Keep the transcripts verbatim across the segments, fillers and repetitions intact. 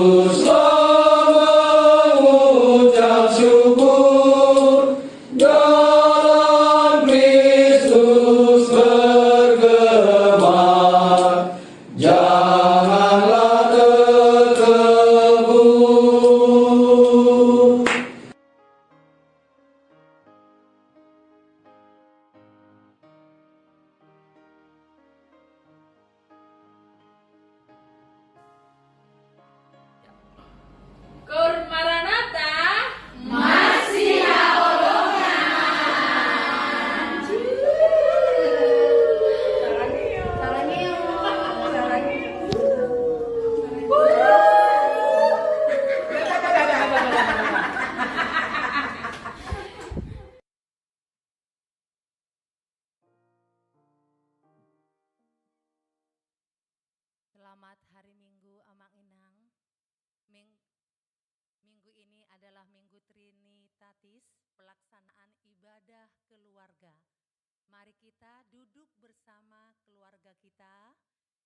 Haruslah mengucap syukur dalam Kristus bergema, janganlah terkebur. Koor Maranatha. Masihaholongan. Selamat hari Minggu, Amang Inang. Ming-, minggu ini adalah Minggu Trinitatis, pelaksanaan ibadah keluarga. Mari kita duduk bersama keluarga kita.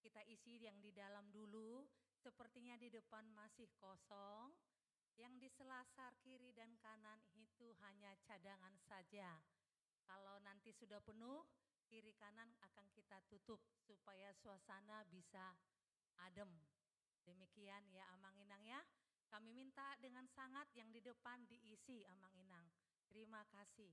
Kita isi yang di dalam dulu. Sepertinya di depan masih kosong. Yang di selasar kiri dan kanan itu hanya cadangan saja. Kalau nanti sudah penuh, kiri kanan akan kita tutup supaya suasana bisa adem. Demikian ya, Amang Inang ya. Kami minta dengan sangat yang di depan diisi, Amang Inang. Terima kasih.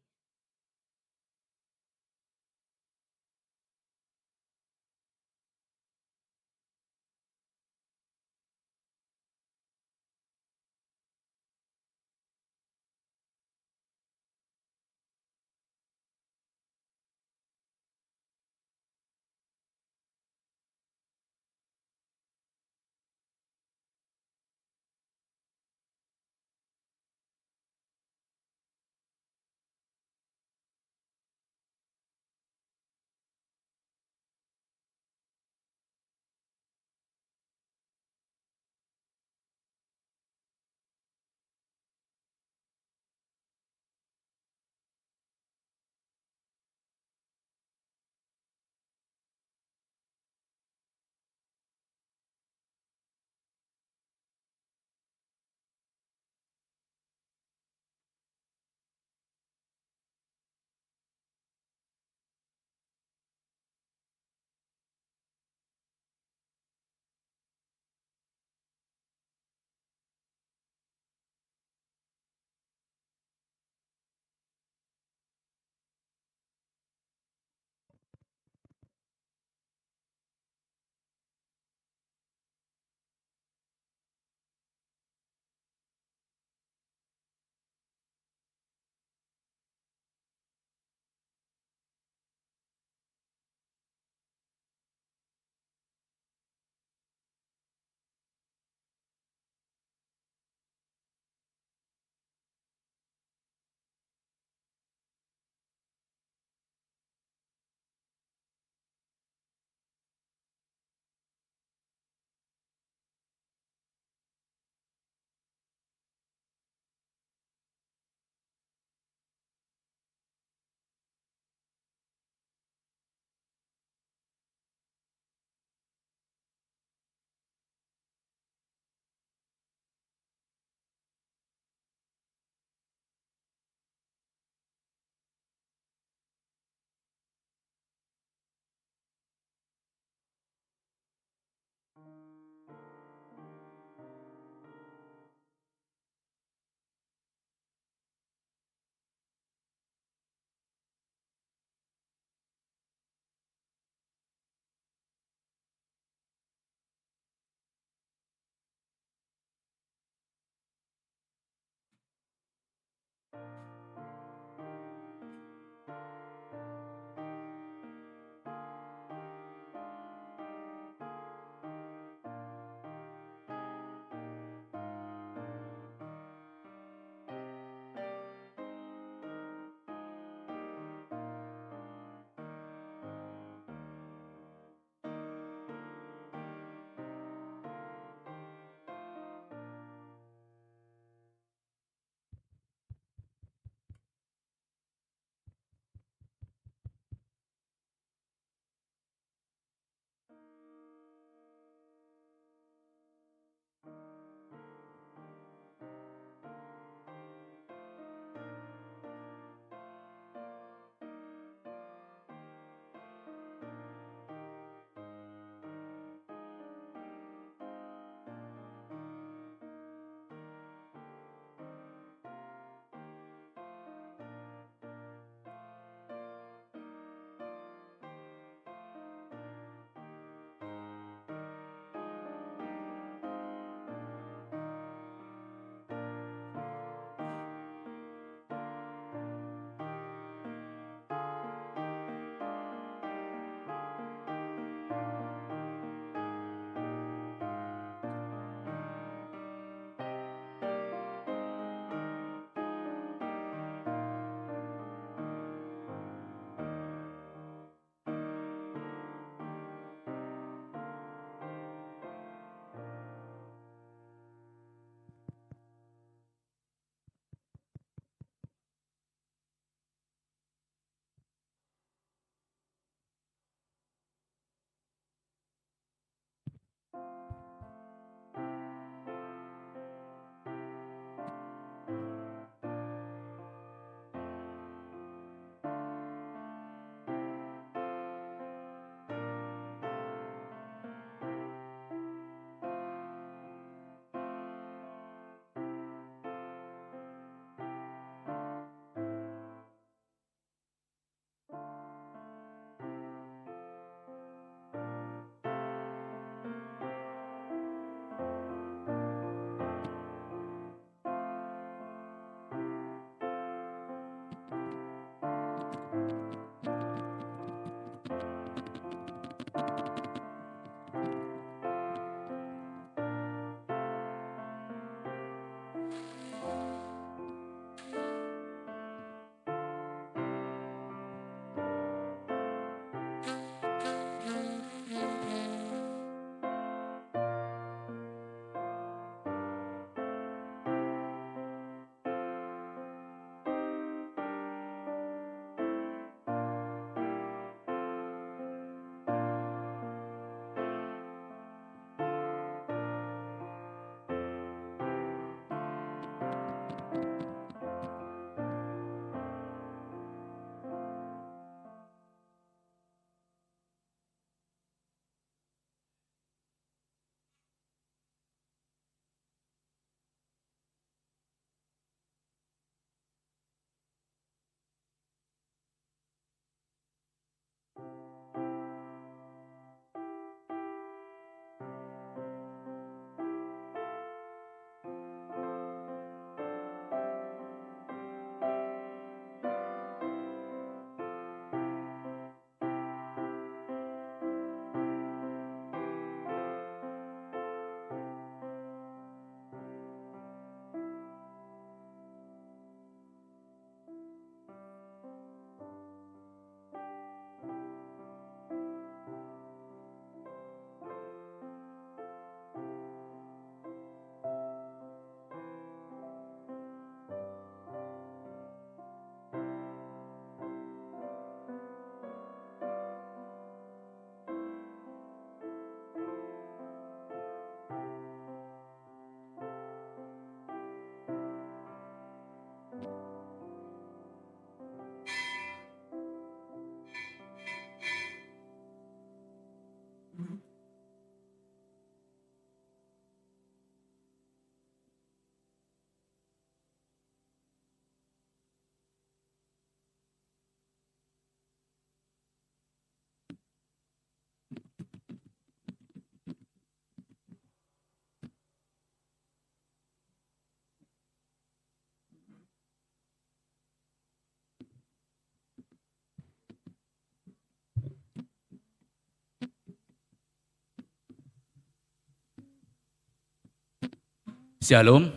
Syalom.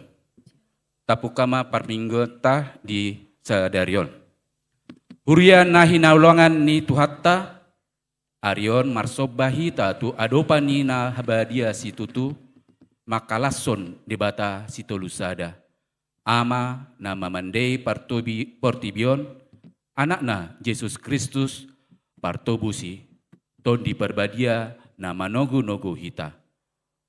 Tapungka ma parmingguonta di sadari on. Huria na hinaholongan ni Tuhanta, ari on marsomba hita tu adopan ni na badia situtu, mangkalashon Debata Sitolu Sada. Ama na mamandei partobi-, portibi on, Anakna Jesus Kristus, Partobusi, Tondi Parbadia na manogunogu hita.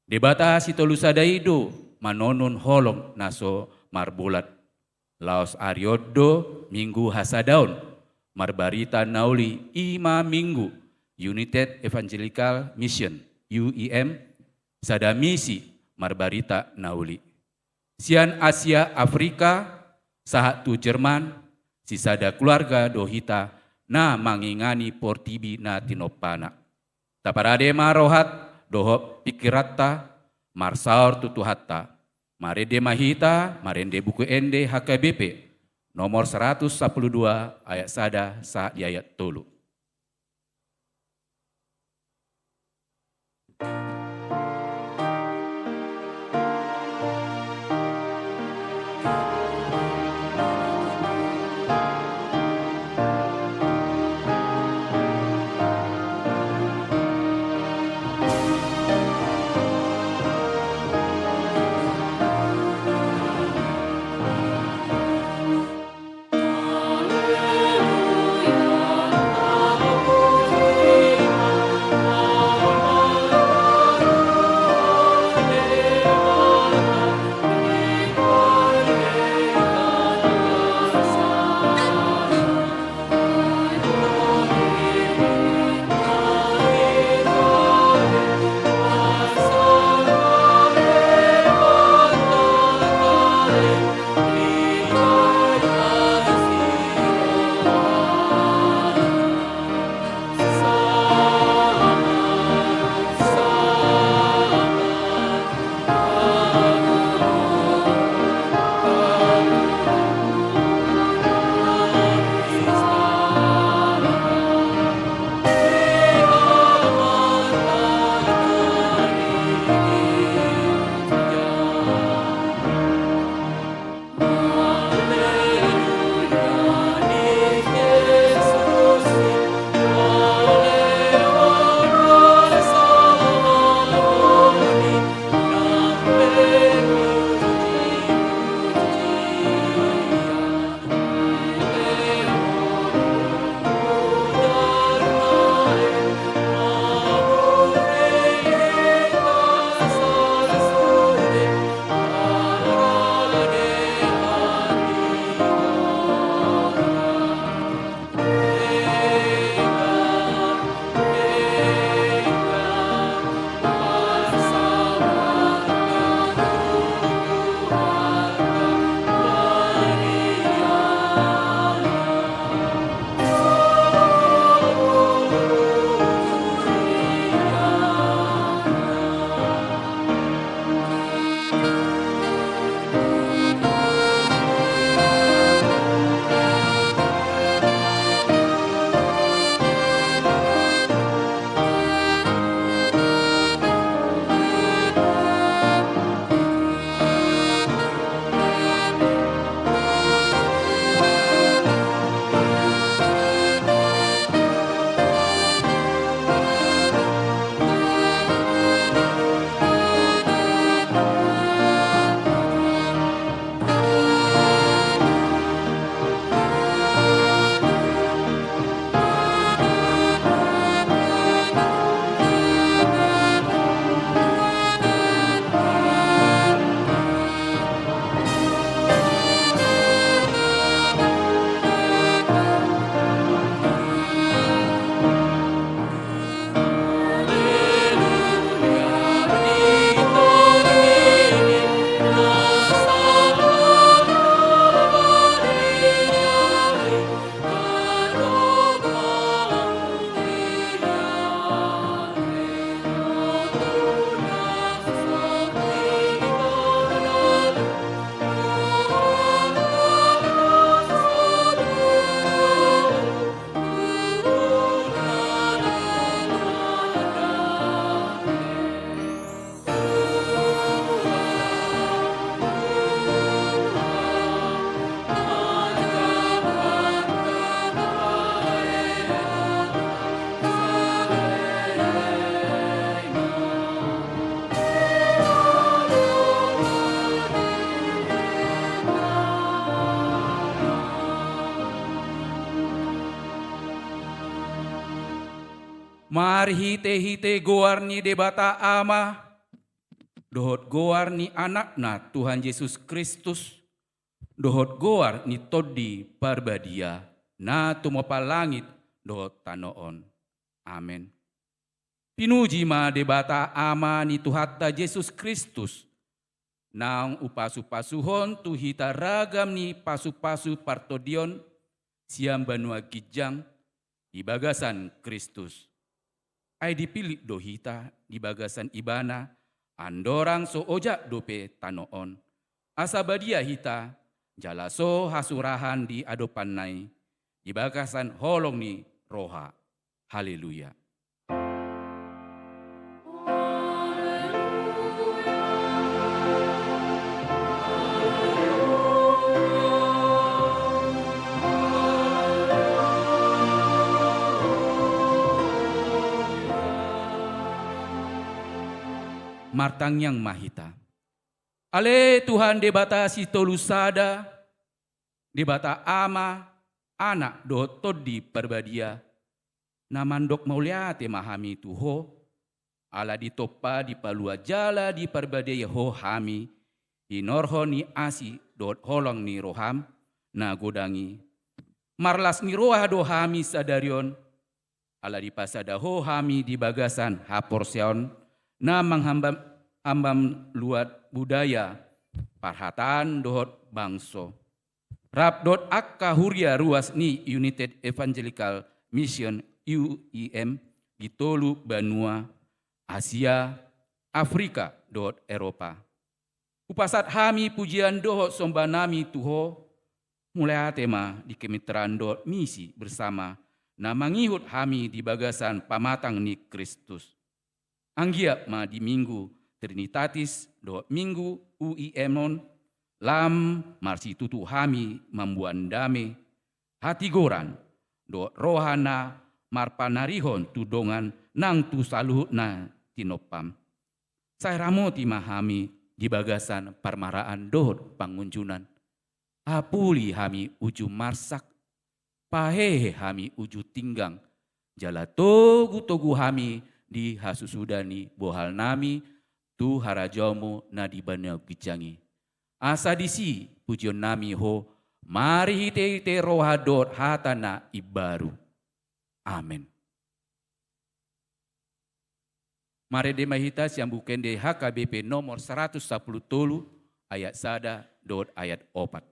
Debata Sitolu Sada i do manonun holong na so marbolat. Laos ari on do Minggu Hasadaon, marbarita na uli, i ma Minggu United Evangelical Mission, U E M, sada misi marbarita na uli. Sian Asia, Afrika, sahat tu Jerman, sisada keluarga do hita na mangingani portibi na tinompana. Taparade ma rohat dohot pingkiranta marsaor tu Tuhanta, marende ma hita marende Buku Ende H K B P nomor saratus sampulu dua, ayat sada sahat di ayat tolu. Marhitehite goar ni Debata Ama, dohot goar ni Anakna Tuhan Jesus Kristus, dohot goar ni Tondi Parbadia, na tumompa langit dohot tano on. Amen. Pinuji ma Debata Ama ni Tuhanta Jesus Kristus, naung hupasupasuhon tu hita ragam ni pasupasu partondion sian banua ginjang di bagasan Kristus. Ai dipillit do hita di bagasan Ibana, andorang so ojak dope tano on. Asa badia hita, jala so hasurahan di adopanna i, di bagasan holong ni roha. Haleluya. Martangiang ma hita. Ale Tuhan Debata Sitolu Sada, Debata Ama, Anak dohot Tondi Parbadia, na mandok mauliate ma hami tu Ho, ala ditompa, dipalua jala diparbadiai Ho hami, hinorhon ni asi dohot holong ni roham na godang i. Marlas ni roha do hami sadari on, ala dipasada Ho hami di bagasan haporseaon na manghambam-, hambam luat budaya, parhataan dohot bangso. Rap dohot angka huria ruas ni United Evangelical Mission, U E M, di tolu banua, Asia, Afrika dohot Eropa. Hupasahat hami pujian dohot sombanami tu Ho, mauliate ma di kemitraan dohot misi bersama, na mangihut hami di bagasan pamatang ni Kristus. Anggiat ma di Minggu Trinitatis dohot Minggu U E M on, lam marsitutu hami mamboan dame, hatigoran, dohot roha na marpanarihon tu dongan nang tu saluhutna tinompam. Sai ramoti ma hami di bagasan parmaraan dohot pangunjunan. Apuli hami uju marsak, pahehe hami uju tinggang, jala togu-togu hami di hasusuda ni bohalnami tu harajaonmu na di banua ginjang i. Asa disi pujionnami Ho marhite-hite roha dohot hata na imbaru. Amen. Marende ma hita sian Buku Ende H K B P nomor saratus sampulu tolu, ayat sada dohot ayat opat.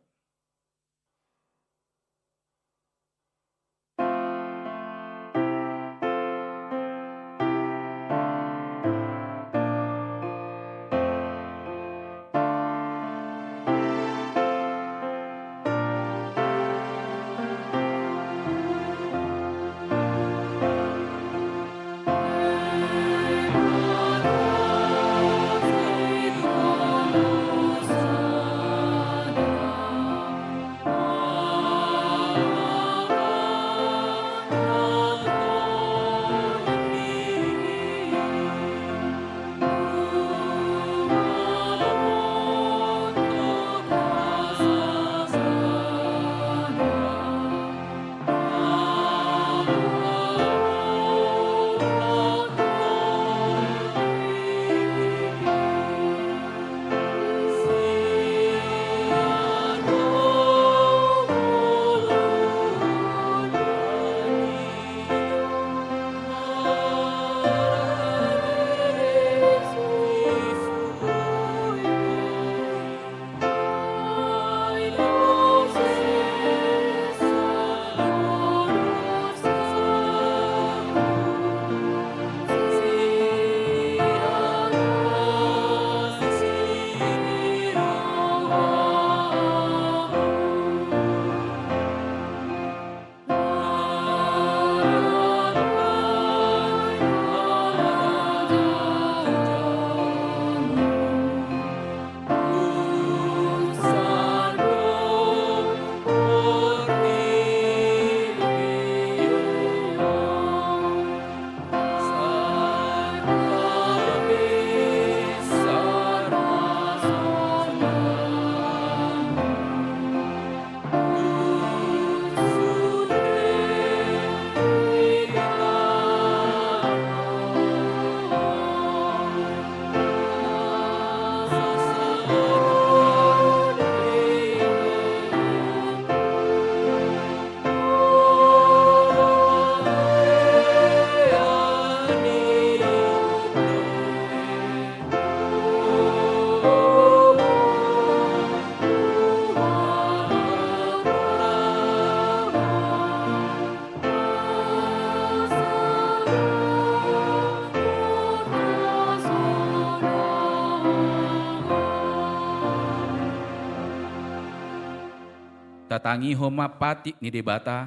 Tatangihon ma patik ni Debata,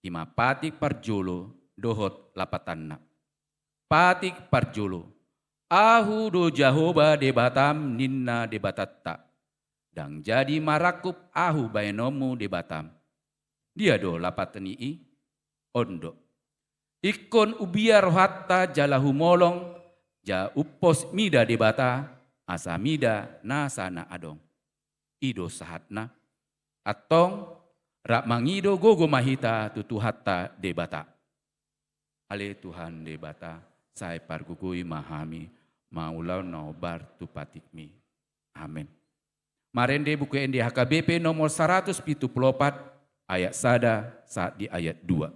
i ma patik parjolo dohot lapatanna. Patik parjolo. Ahu do Jahowa Debatam, ninna Debatanta. Ndang jadi marangkup Ahu baenonmu Debatam. Dia do lapatan i? On do. Ingkon hubiar rohanta jala humolong, ja umpos mida Debata, asa mida nasa na adong. I do sahatna. Antong, rap mangido gogo ma hita tu Tuhanta Debata. Ale Tuhan Debata, sai pargogoi ma hami mangulahon na hombar tu patikmi. Amen. Marende Buku Ende H K B P nomor saratus pitu pulu opat, ayat sada sahat di ayat dua.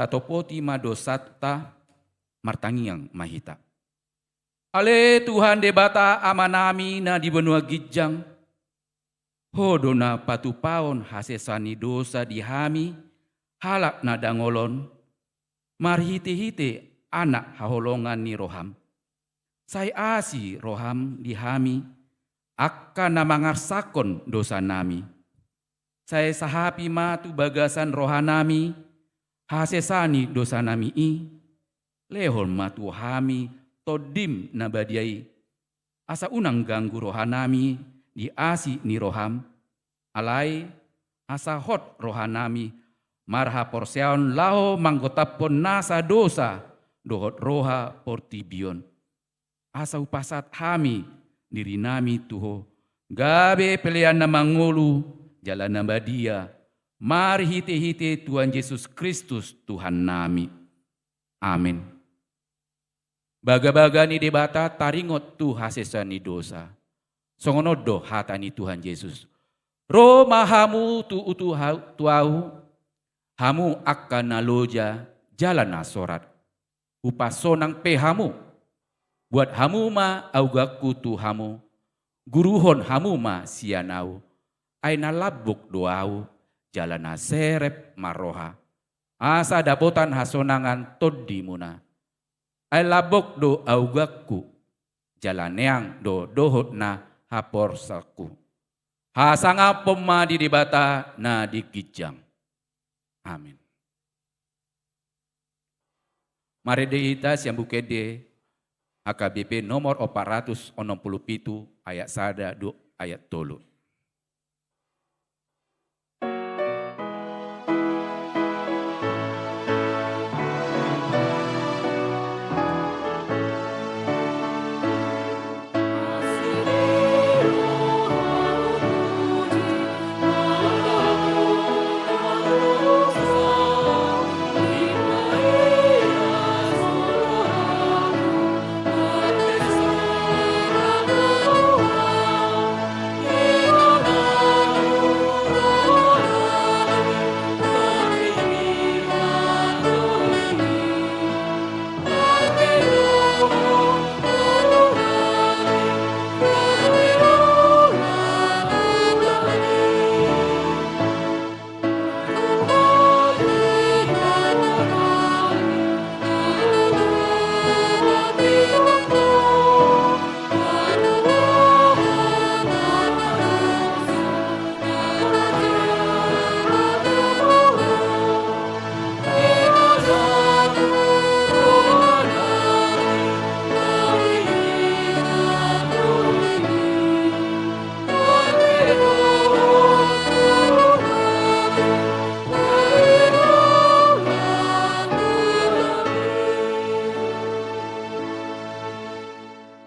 Tatopoti ma dosanta, martangiang ma hita. Ale Tuhan Debata Amanami na di banua ginjang, Ho do na patupaon hasesaan ni dosa di hami, halak na dangol on, marhitehite Anak haholongan ni roham. Sai asi roham di hami, angka na mangarsakhon dosanami. Sai sahapi ma tu bagasan rohanami hasesaan ni dosanami i, lehon ma tu hami Tondim na badia i, asa unang ganggu rohanami di asi ni roham, alai asa hot rohanami marhaporseaon laho manggotaphon nasa dosa dohot roha portibi on. Asa hupasahat hami dirinami tu Ho, gabe pelean na mangolu jala na badia, marhitehite Tuhan Jesus Kristus Tuhannami. Amen. Bagabaga ni Debata taringot tu hasesaan ni dosa. Songon on do hata ni Tuhan Jesus: Ro ma hamu tu, tu, tu Ahu, hamu angka na loja jala na sorat, hupansonang pe hamu. Buat hamu ma auganku tu hamu, guruhon hamu ma sian Ahu, ai na lambok do Ahu jala na serep marroha. Asa dapotan hasonangan tondimuna. Ai lambok do auganku, jala neang do dohot na haporseaonku. Hasangapon ma di Debata na di ginjang. Amin. Marende hita sian Buku Ende H K B P nomor opat ratus onom pulu pitu, ayat sada dohot ayat tolu.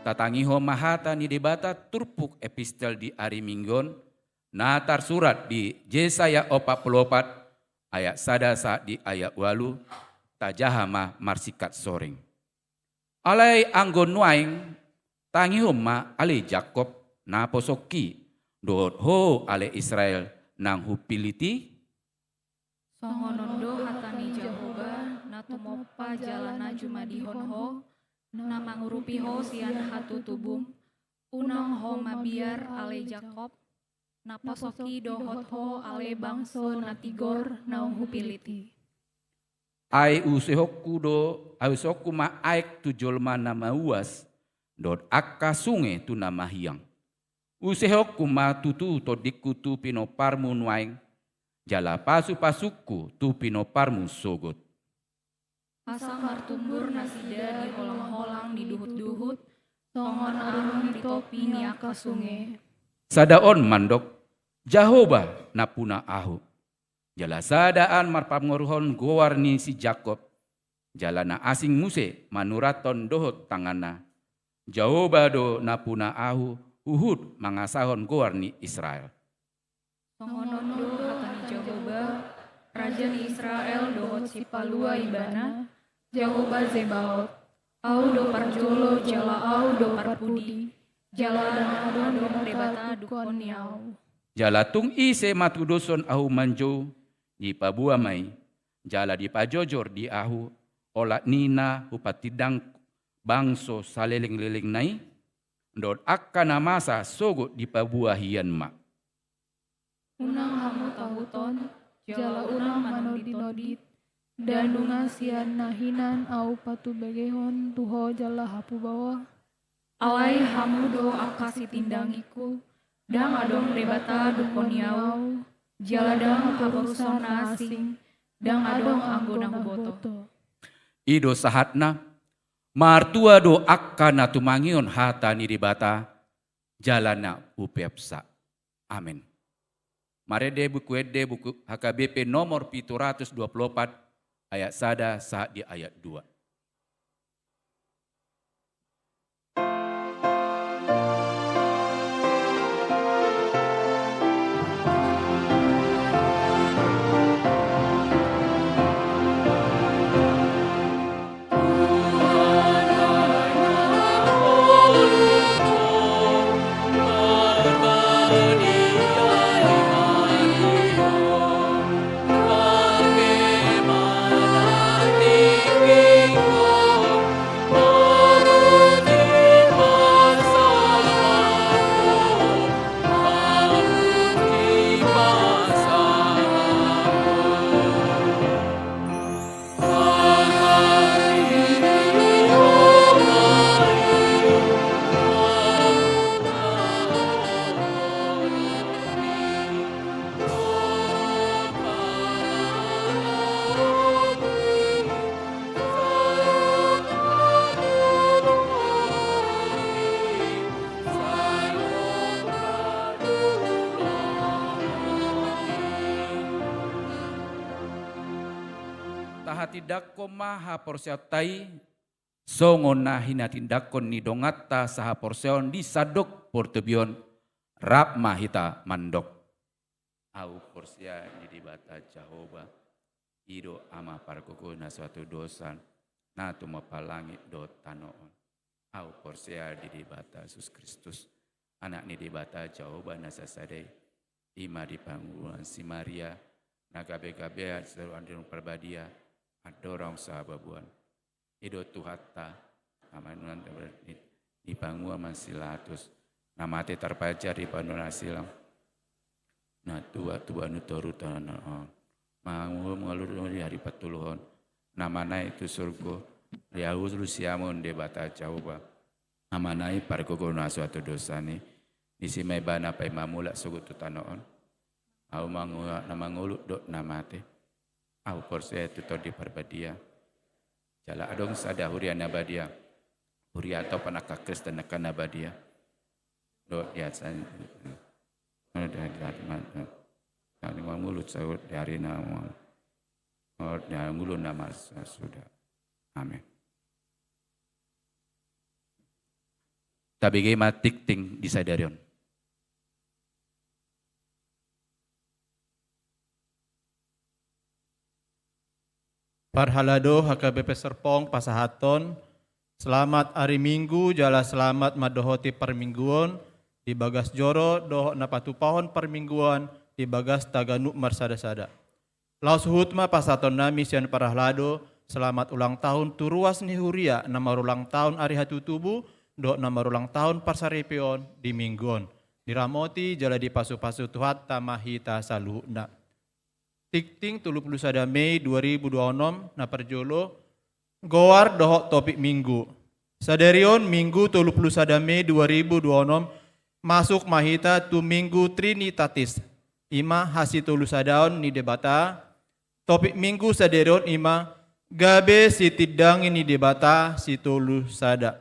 Tatangihon ma hata ni Debata turpuk epistel di ari Minggu on, na tarsurat di Jesaya opat pulu opat ayat sada sahat di ayat ualu, tajaha ma marsingkat soreng. Alai anggo nuaeng, tangihon ma ale Jakkob, naposongki, dohot ho ale Israel, naung hupillit i? Songon on do hata ni Jahowa, na tumompa jala na jumadihon ho, na mangurupi ho sian hatutubum, unang ho mabiar ale Jakkob, naposongki dohot ho ale bangso na tigor naung hupillit i. Ai usehonku do, ai usehonku ma aek tu jolma na mauas, dohot angka sunge tu na mahiang. Usehonku ma tutu tondingku tu pinomparmu nuaeng, jala pasupasungku tu pinomparmu sogot. Asa martumbur nasida di holangholang ni duhutduhut, songon arung di topi ni angka sunge. Sada on mandok, Jahowa nampuna ahu. Jala sada an marpangoruhon goar ni si Jakkob, jala na asing muse manurathon dohot tanganna. Jahowa do nampuna ahu, huhut mangasahon goar ni Israel. Songon on do hata ni Jahowa, Raja ni Israel dohot Sipalua ibana, Jahowa Zebaot. Ahu do parjolo jala ahu do parpudi, jala ndang adong Debata dungkon ni ahu. Jala tung ise matudoshon ahu manjou, dipaboa ma i, jala dipajojor di ahu, olat ni na hupatindang bangso salelenglelengna i, dohot angka na masa sogot dipaboa hian ma. Unang hamu tahuton, jala unang manonditondit, ndang nunga sian na hinan ahu patubegehon tu ho jala hapubaoa. Alai hamu do angka sitindangingku, ndang adong Debata dungkon ni ahu, jala ndang haporusan na asing, ndang adong anggo na huboto. I do sahatna, martua do angka na tumangihon hata ni Debata, jala na hupeopsa. Amen. Marende Buku Ende, Buku H K B P nomor pitu ratus dua pulu opat, ayat sada sahat di ayat dua. Tindanghon ma haporseaonta i songon na hinatindanghon ni donganta sahaporseaon di sandok portibi on, rap ma hita mandok: Ahu porsea di Debata Jahowa, i do Ama pargogo na so hatudosan, na tumompa langit dohot tano on. Ahu porsea di Debata Jesus Kristus, Anak ni Debata Jahowa na sasada i, i ma di panguruan si Maria, na gabe-gabe sian Roh Parbadia, andorang sababuan. I do Tuhanta, na manang di, di panguruan si Pilatus, na mate tarpajar di panuan na silang, na tuat tu banua toru tano on. Mangolu, mangalului di ari patoluhon, na manaek tu surgo, dialusi hamu Debata Jahowa, na manang pargogo na so hatudosan i. Disi ma Ibana paima mulak sogot tu tano on. Ahu mangu-, na mangolu dohot na mate. Ahu porsea tu Tondi Parbadia. Jala adong sada huria na badia. Hurianta panangkak Kristen angka na badia. Dohot di atas, na mangolu sogot di ari na, di ngolu na marsuda. Amen. Tabege ma tingting di sadari on. Parhalado H K B P Serpong pasahathon selamat ari Minggu jala selamat mandohoti parmingguon di bagas joro dohot na patupahon parmingguon di bagasta ganup marsada-sada. Laos huhut ma pasahatonnami sian parhalado selamat ulang tahun tu ruas ni huria na marulang tahun ari hatutubu dohot na marulang tahun parsaripeon di Minggu on. Diramoti jala dipasu-pasu Tuhanta ma hita saluhutna. Tingting tolu pulu sada Mei dua ribu dua onom, na parjolo, goar dohot topik Minggu. Sadari on Minggu tolu pulu sada Mei dua ribu dua onom, masuk ma hita tu Minggu Trinitatis, i ma hasitolusadaon ni Debata. Topik Minggu sadari on i ma gabe sitindangi ni Debata sitolusada.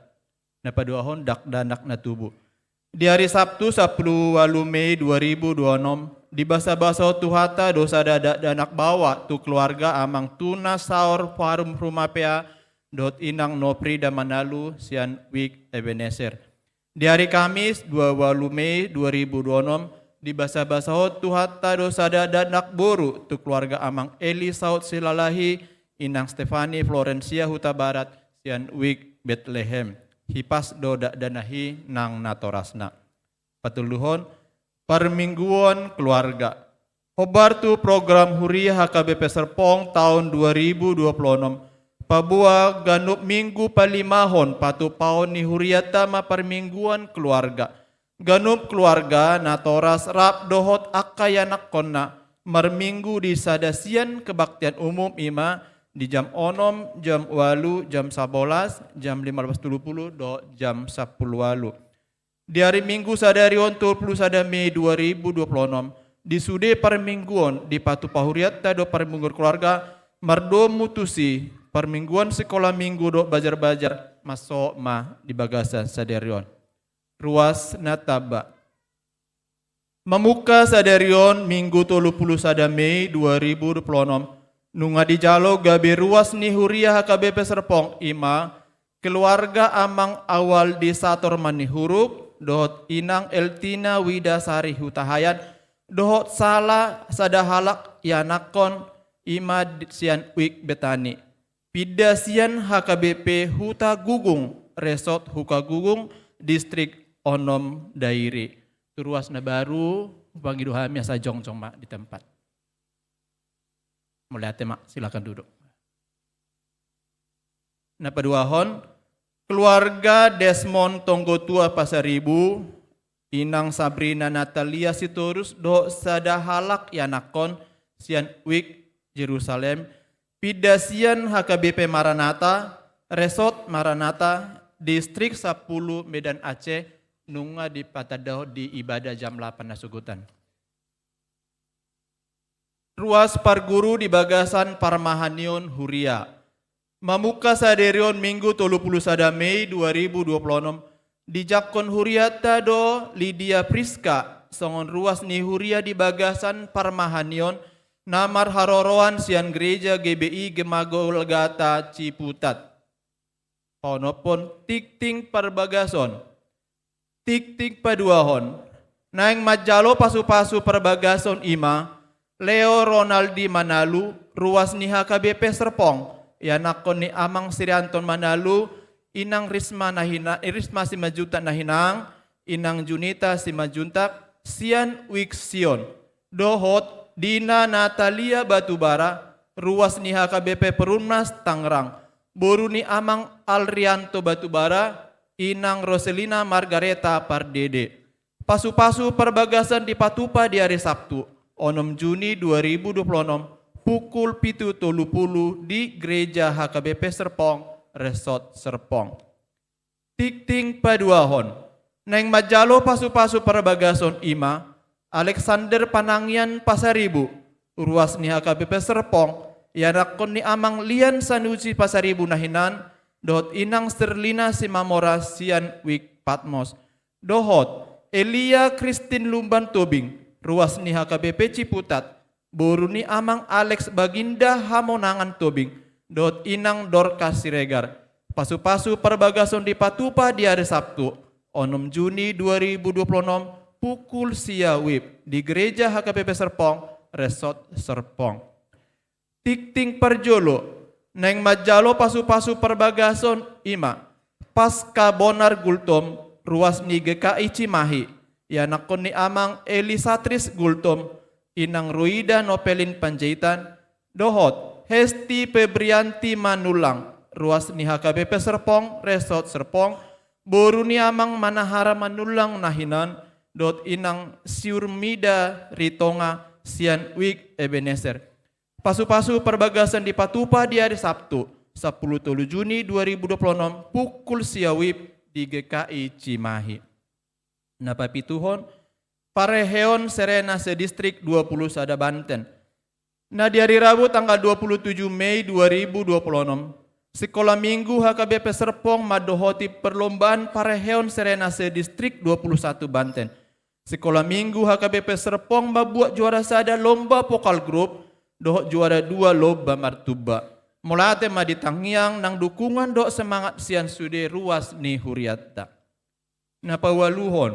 Na paduahon, dakdanak na tubu. Di ari Sabtu sampulu ualu Mei dua ribu dua onom, dibasa-basahon Tuhanta do sada dakdanak baoa tu keluarga amang Tuna Saor Farum Rumapea dohot inang Noprida Manalu sian Wijk Ebenezer. Di ari Kamis dua ualu Mei dua ribu dua onom, dibasa-basahon Tuhanta do sada dakdanak boru tu keluarga amang Eli Saud Silalahi, inang Stefani Florencia Hutabarat sian Wijk Betlehem. Hipas do dakdanak i nang natorasna. Patoluhon, parmingguon keluarga. Hombar tu program huria H K B P Serpong taon dua ribu dua pulu onom, paboa ganup Minggu palimahon patupaon ni hurianta ma parmingguon keluarga. Ganup keluarga, natoras rap dohot angka ianakhonna marminggu di sada sian kebaktian umum, i ma di jam onom, jam ualu, jam sabolas, jam lima belas tolu pulu dohot jam sampulu ualu. Di ari Minggu sadari on tolu pulu sada Mei dua ribu dua pulu onom, di sude parmingguon dipatupa hurianta do parmingguon keluarga, mardomu tusi parmingguon sikola Minggu dohot bajar-bajar, mansohot ma di bagasan sadari on. Ruas na tamba. Mamungka sadari on Minggu tolu pulu sada Mei dua ribu dua pulu onom, nunga dijalo gabe ruas ni huria H K B P Serpong, i ma keluarga amang Awaldi Sator Manihuruk dohot inang Eltina Widasari Hutahayan, dohot sala sada halak ianakhon, i ma di, sian Wijk Betani. Pinda sian H K B P Huta Gugung, Resort Huta Gugung, Distrik Onom Dairi. Tu ruas na baru, hupangido hami asa jongjong ma di tempat. Mauliate ma, silakan duduk. Na paduahon, keluarga Desmond Tonggotua Pasaribu, inang Sabrina Natalia Sitorus dohot sada halak ianakhon sian Wijk Jerusalem, pinda sian H K B P Maranatha, Resort Maranatha, Distrik Sampulu, Medan Aceh, nunga dipatandahon di ibadah jam lapan na sogot on. Ruas parguru di bagasan parmahanion huria. Mamungka sadari on Minggu tolu pulu sada Mei dua ribu dua pulu onom, dijangkon hurianta do Lydia Priska songon ruas ni huria di bagasan parmahanion, na marharoroan sian Gereja G B I Gema Golgata Ciputat. Paonomhon, tingting parbagason. Tingting paduahon. Naeng manjalo pasupasu parbagason i ma Leo Ronaldi Manalu, ruas ni H K B P Serpong, ianakhon ni Amang Sirianton Manalu, Inang Risma Nahina-, Risma Simanjuntak Nahinang, Inang Junita Simanjuntak, sian Wik Sion. Dohot Dina Natalia Batubara, ruas ni H K B P Perumnas Tangerang, boru ni Amang Alrianto Batubara, Inang Roselina Margareta Pardede. Pasupasu parbagason dipatupa di ari Sabtu, onom Juni dua ribu dua puluh onom, pukul pitu tolu pulu di Gereja H K B P Serpong, Resort Serpong. Tingting paduahon. Naeng manjalo pasupasu parbagason i ma Alexander Panangian Pasaribu, ruas ni H K B P Serpong, ianakhon ni Amang Lian Sanusi Pasaribu Nahinan, dohot Inang Sterlina Simamora sian Wik Patmos. Dohot Elia Kristin Lumban Tobing, ruas ni H K B P Ciputat, boru ni Amang Alex Baginda Hamonangan Tobing, dohot Inang Dorcas Siregar. Pasupasu parbagason dipatupa di ari Sabtu, onom Juni dua ribu dua puluh onom, pukul sia wib, di Gereja H K B P Serpong, Resort Serpong. Tingting parjolo, naeng manjalo pasupasu parbagason i ma Paska Bonar Gultom, ruas ni G K I Cimahi, ianakhon ni Amang Elisatris Gultom, Inang Ruida Nopelin Panjaitan, dohot Hesti Febrianti Manullang, ruas ni H K B P Serpong, Resort Serpong, boru ni Amang Manahara Manullang Nahinan, dohot Inang Siurmida Ritonga sian Wik Ebenezer. Pasupasu parbagason dipatupa di ari Sabtu, sampulu tolu Juni dua ribu dua puluh onom, pukul sia wib di G K I Cimahi. Na papituhon, parheheon serena sedistrik dua puluh sada Banten. Na di ari Rabu tanggal dua puluh tujuh Mei dua ribu dua puluh onom, Sikola Minggu H K B P Serpong mandohoti perlombaan parheheon serena sedistrik dua puluh satu Banten. Sikola Minggu H K B P Serpong mambuat juara sada lomba vokal grup, dohot juara dua lomba martumba. Mauliate ma di tangiang nang dukungan dohot semangat sian sude ruas ni hurianta. Na paualuhon,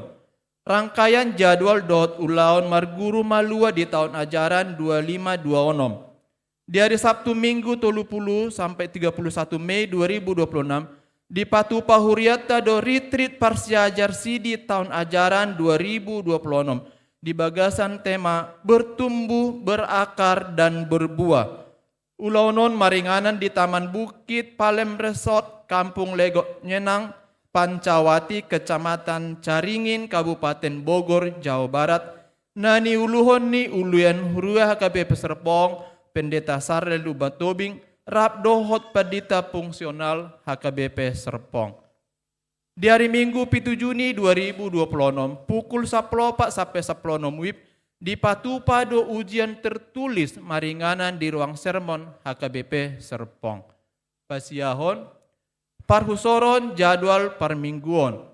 rangkaian jadwal dohot ulaon marguru malua di taon ajaran dua lima dua onom. Di ari Sabtu Minggu tolu puluh sampe tiga puluh satu Mei dua ribu dua puluh enam, dipatupa hurianta do ritrit parsiajar sidi taon ajaran dua ribu dua puluh onom, di bagasan tema Bertumbuh, Berakar, dan Berbuah. Ulaon on maringanan di Taman Bukit Palem Resort, Kampung Legok Nyenang, Pancawati, Kecamatan Caringin, Kabupaten Bogor, Jawa Barat, na niuluhon ni Uluan Huria H K B P Serpong, Pendeta Sarle Lumban Tobing, rap dohot pandita fungsional H K B P Serpong. Di ari Minggu pitu Juni dua ribu dua puluh onom, pukul sampulu opat sampe sampulu onom wib, dipatupa do ujian tertulis maringanan di ruang sermon H K B P Serpong. Pasiahon, parhusoron jadwal parmingguon.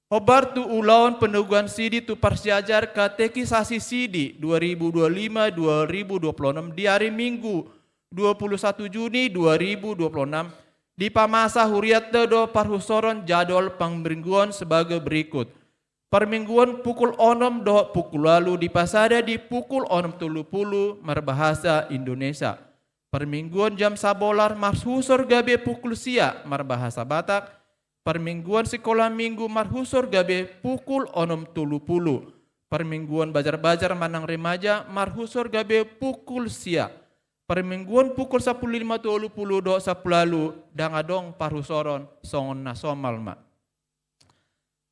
Hombar tu ulaon panoguan sidi tu parsiajar katekisasi sidi dua ribu dua lima dua ribu dua puluh onom di ari Minggu dua puluh satu Juni dua ribu dua puluh onom, dipamasa hurianta do parhusoron jadwal parmingguon sebagai berikut. Parmingguon pukul onom dohot pukul ualu dipasada di pukul onom tolu pulu marbahasa Indonesia. Parmingguon jam sabolas marhusor gabe pukul sia marbahasa Batak. Parmingguon sikola Minggu marhusor gabe pukul onom tolu pulu. Parmingguon bajar-bajar manang remaja marhusor gabe pukul sia. Parmingguon pukul sampulu lima tolu pulu dohot sampulu ualu ndang adong parhusoron, songon na somal ma.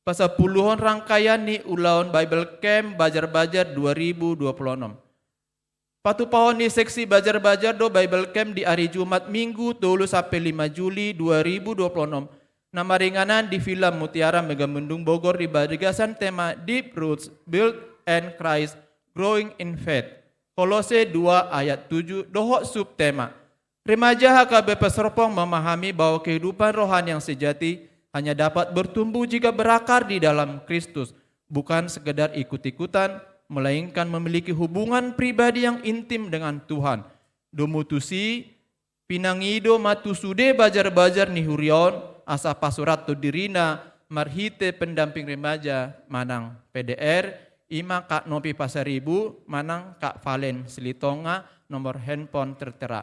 Pasampuluhon rangkaian ni ulaon Bible Camp Bajar-bajar dua ribu dua puluh onom. Patupahon ni seksi Bajar-bajar do Bible Camp di ari Jumat Minggu tolu sampe lima Juli dua ribu dua puluh onom, na maringanan di Villa Mutiara Megamendung Bogor di bagasan tema Deep Roots, Built in Christ, Growing in Faith, Kolose dua ayat tujuh, dohot subtema, Remaja H K B P Serpong memahami bahwa kehidupan rohani yang sejati hanya dapat bertumbuh jika berakar di dalam Kristus, bukan sekedar ikut-ikutan, melainkan memiliki hubungan pribadi yang intim dengan Tuhan. Domu tusi, pinangido ma tu sude bajar-bajar ni huria on, asa pasurathon dirina marhite pendamping remaja manang P D R, i ma Kak Nopi Pasaribu manang Kak Valen Silitonga, nomor handphone tertera.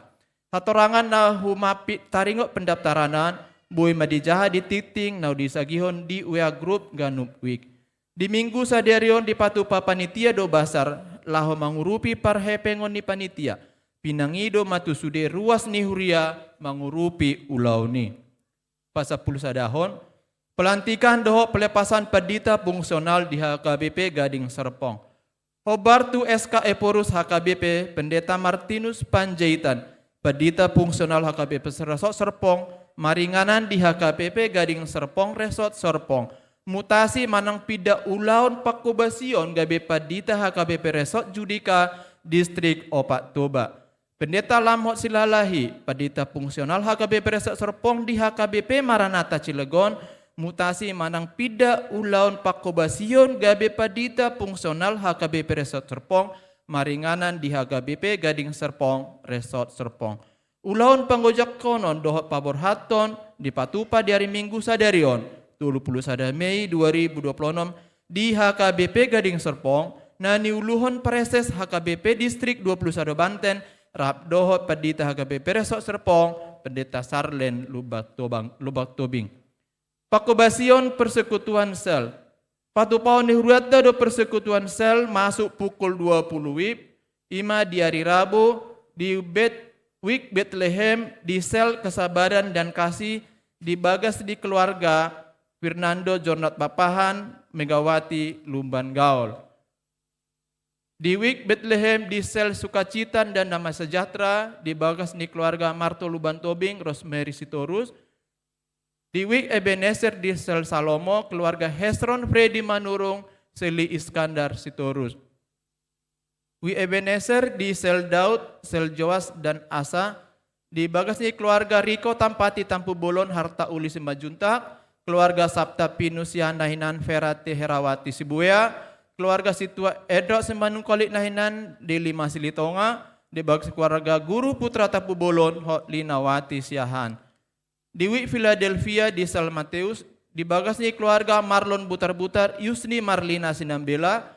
Hatorangan na humampit taringot pendaftaran an, boi ma dijaha di tingting na disagihon di W A grup Ganup Wijk. Di Minggu sadari on dipatupa panitia do basar laho mangurupi parhepengon ni panitia. Pinangido ma tu sude ruas ni huria mangurupi ulaon i. Pasampulu sadahon, pelantikan dohot pelepasan pandita fungsional di H K B P Gading Serpong. Hombar tu S K Ephorus H K B P Pendeta Martinus Panjaitan, pandita fungsional H K B P Resort Serpong, maringanan di H K B P Gading Serpong Resort Serpong. Mutasi manang pinda ulaon pangkobasion gabe pandita H K B P Resort Judika Distrik Opat Toba. Pendeta Lamhot Silalahi, pandita fungsional H K B P Resort Serpong di H K B P Maranatha Cilegon, mutasi manang pinda ulaon pangkobasion gabe pandita fungsional H K B P Resort Serpong, maringanan di H K B P Gading Serpong Resort Serpong. Ulaon panggojangkonon dohot paborhathon dipatupa di ari Minggu sadari on, tolu pulu sada Mei dua ribu dua pulu onom, di H K B P Gading Serpong, na niuluhon Praeses H K B P Distrik dua pulu sada Banten, rap dohot pandita H K B P Resort Serpong, Pendeta Sarlen Lubak Tobang, Lubak Tobing. Pangkobasion persekutuan sel. Patupahon ni hurianta do persekutuan sel masuk pukul dua puluh W I B, i ma di ari Rabu, di Bet-, Wijk Betlehem, di sel Kesabaran dan Kasih, di bagas ni keluarga Fernando Jornat Bapahan, Megawati Lumban Gaol. Di Wijk Betlehem, di sel Sukacita dan Damai Sejahtera, di bagas ni keluarga Marto Lumban Tobing, Rosemary Sitorus. Di Wijk Ebenezer, di sel Salomo, keluarga Hesron Freddy Manurung, Seli Iskandar Sitorus. Wijk Ebenezer, di sel Daud, sel Joas dan Asa, di bagas ni keluarga Riko Tampati Tampubolon, Harta Uli Simanjuntak, keluarga Sabta Pinus Siahaan na hinan, Ferati Herawati Sibuea, keluarga Situa Edward Simanungkalit na hinan, Deli Masilitonga, di bagas keluarga Guru Putra Tampubolon, Hotlinawati Siahaan. Di Wijk Philadelphia, di sel Mateus, di bagas ni keluarga Marlon Butarbutar, Yusni Marlina Sinambela.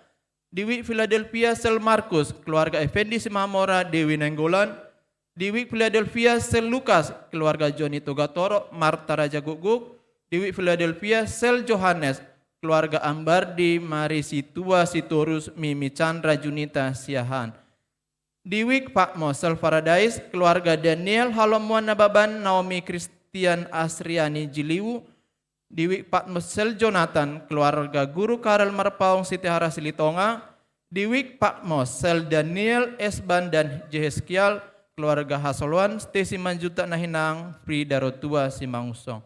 Di Wijk Philadelphia, sel Markus, keluarga Effendi Simamora, Dewi Nainggolan. Di Wijk Philadelphia, sel Lukas, keluarga Joni Togatorop, Marta Rajagukguk. Di Wijk Philadelphia, sel Johannes, keluarga Ambardi Marisitua Sitorus, Mimi Chandra Junita Siahaan. Di Wijk Patmos, sel Paradise, keluarga Daniel Halomuan Nababan, Naomi Christian Asriani Jiliwu. Di Wijk Patmos, sel Jonathan, keluarga Guru Karel Marpaung Sitihara Silitonga. Di Wijk Patmos, sel Daniel Esban dan Jeheskial, keluarga Hasoloan Stesi Manjuntak na hinan, Frida Rotua Simangunsong.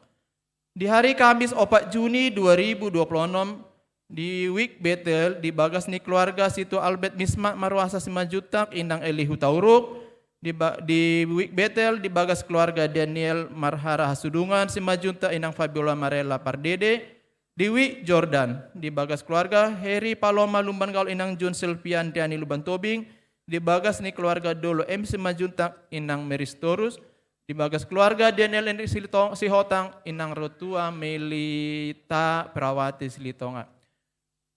Di hari Kamis opat Juni dua ribu dua puluh onom, di Wijk Betel, di bagas ni keluarga Situa Albert Mismak Maruasa Simanjuntak, Inang Eli Hutauruk. Di ba-, di Wijk Betel, di bagas keluarga Daniel Marhara Hasudungan Simanjuntak, Inang Fabiola Marella Pardede. Di Wijk Jordan, di bagas keluarga Heri Paloma Lumban Gaol, Inang Jun Silvia Andriani Lumban Tobing. Di bagas ni keluarga Dolo M Simanjuntak, Inang Mary Sitorus. Di bagas keluarga Daniel Henry Silito-, Sihotang, Inang Rotua Melita Perawati Silitonga.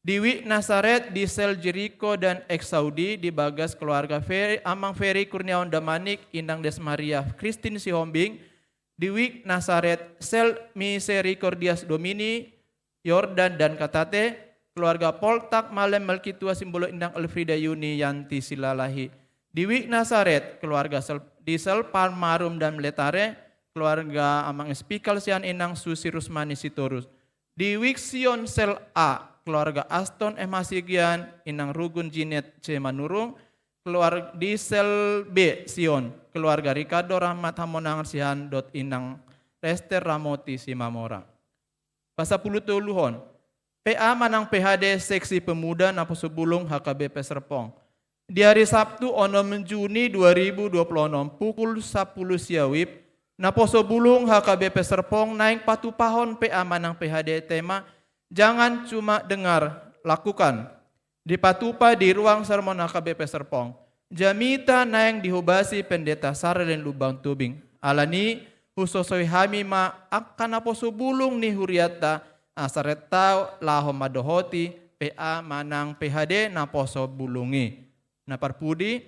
Di Wijk Nasaret, di sel Jeriko dan Eksaudi, di bagas keluarga Fe-, Amang Ferry Kurniawan Damanik, Inang Des Maria Christine Sihombing. Di Wijk Nasaret, sel Misericordias Domini, Yordan dan Katate, keluarga Poltak Malem Melkitua Simbolon, Inang Elfrida Yuni Yanti Silalahi. Di Wijk Nasaret, keluarga sel-, di sel Palmarum dan Letare, keluarga Amang Espikal Siahaan, Inang Susi Rusmani Sitorus. Di Wijk Sion sel A, keluarga Aston M Hasigian, Inang Rugun Jinet C Manurung, keluar-, di sel B Sion, keluarga Ricardo Rahmat Hamonangan Siahaan dohot Inang Rester Ramoti Simamora. Pasapulu toluhon, P A manang P H D Seksi Pemuda Naposo Bulung H K B P Serpong. Di hari Sabtu onom Juni dua ribu dua puluh onom pukul sapulu sia W I B, Naposo Bulung H K B P Serpong naeng patupahon P A manang P H D tema, Jangan Cuma Dengar, Lakukan. Dipatupa di ruang sermon H K B P Serpong. Jamita naeng dihobasi Pendeta Sarlen Lumban Tubing. Alani, husosoi hami ma angka naposo bulung ni hurianta, asa rentau laho mandohoti P A manang P H D naposo bulung i. Na parpudi,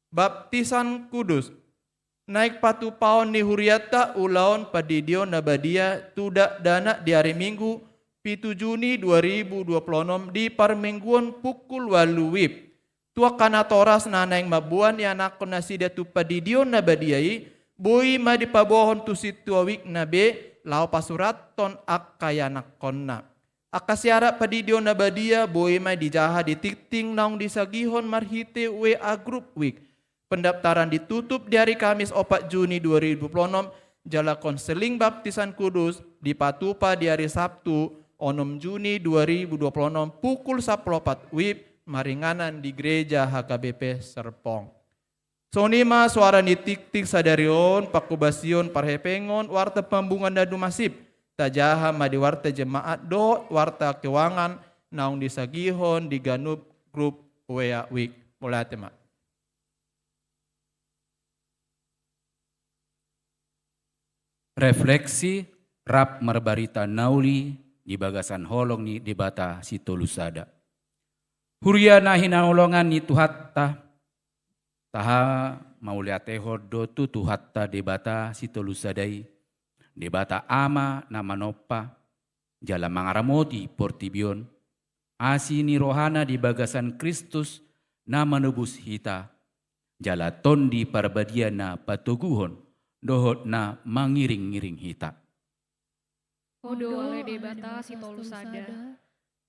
baptisan kudus. Naeng patupaon ni hurianta ulaon pandidion na badia tu dakdanak di ari Minggu, pitu Juni dua ribu dua puluh onom di parmingguon pukul ualu wib. Tu angka natoras na naeng mamboan ianakhon nasida tu pandidion na badia i, boi ma dipaboahon tu sintua wikna be, laho pasurathon angka ianakhonna. Angka syarat pandidion na badia boi ma dijaha di tingting naung disagihon marhite W A grup wik. Pendaftaran ditutup di ari Kamis opat Juni dua ribu dua puluh onom, jala konseling baptisan kudus dipatupa di ari Sabtu onom Juni dua ribu dua puluh onom pukul sampulu opat wib maringanan di Gereja H K B P Serpong. Songon i ma soara ni tingting sadari on, pangkobasion parhepengon warta pambungan na dumasi. Tajaha ma di warta jemaat dohot warta keuangan naung disagihon di ganup grup W A wik. Mauliate ma. Refleksi, rap marbarita na uli di bagasan holong ni Debata Sitolu Sada. Huria na hinaholongan ni Tuhanta, taha mauliatehon do tu Tuhanta Debata Sitolu Sada i, Debata Ama na manompa, jala mangaramoti portibi on, asi ni rohana di bagasan Kristus na manobus hita, jala Tondi Parbadia na patoguhon dohot na mangiringiring hita. Ho do ale Debata Sitolu Sada,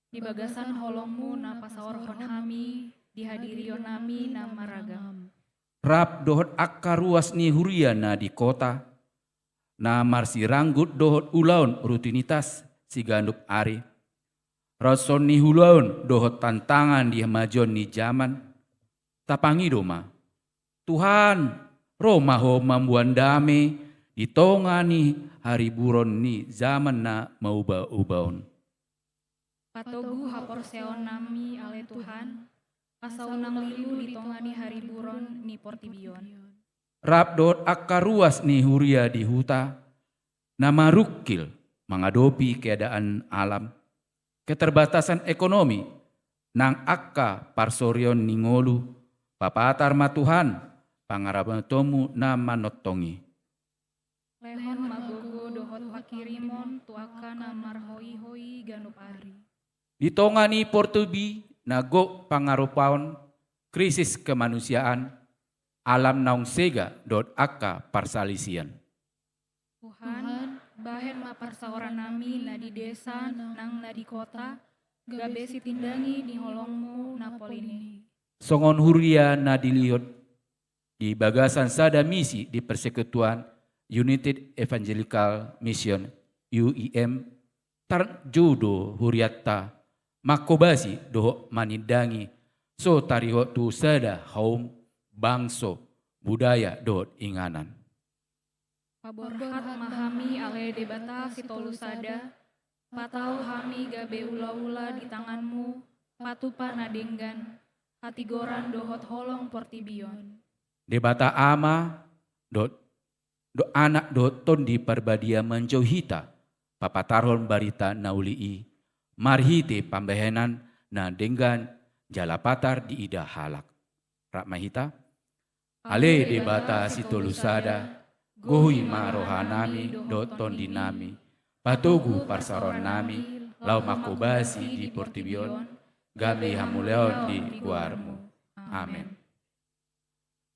di bagasan holongmu na pasaorhon hami di hadirionnami na maragam. Rap dohot angka ruas ni huria na di kota, na marsiranggut dohot ulaon rutinitas siganup ari. Roson ni ulaon dohot tantangan di hamajuon ni jaman, tapangido ma. Tuhan, ro ma Ho mamboan dame di tonga ni hariburon ni jaman na maubauba on. Patogu haporseaonnami ale Tuhan, asa unang lilu di tonga ni hariburon ni portibi on. Rap dohot angka ruas ni huria di huta, na marungkil mangadopi keadaan alam, keterbatasan ekonomi, nang angka parsorion ni ngolu, papatar ma Tuhan pangaramotonmu na manongtong i. Lehon ma gogo dohot pangkirimon tu angka na marhoihoi ganup ari. Di tonga ni portibi na gok pangarupaon, krisis kemanusiaan, alam naung sega dohot angka parsalisian. Tuhan, bahen ma parsaorannami na di desa nang na di kota, gabe sitindangi ni holongmu na polin i. Songon huria na dilehon di bagasan sada misi di Persekutuan United Evangelical Mission, U E M, tarjou do hurianta manghobasi dohot manindangi so tarihot tu sada haum, bangso, budaya dohot inganan. Paborhat ma hami ale Debata Sitolu Sada, patau hami gabe ulaula di tanganmu, patupa na denggan, hatigoran dohot holong portibi on. Debata Ama, dohot, dohot Anak dohot Tondi Parbadia manjou hita, papatarhon barita na uli i, marhite pambahenan na denggan jala patar diida halak. Rap ma hita. Ale Debata Sitolu Sada, gohi ma rohanami dohot tondinami, patogu parsaorannami, laho manghobasi di portibi on, gabe hamuliaon di goarmu. Amen.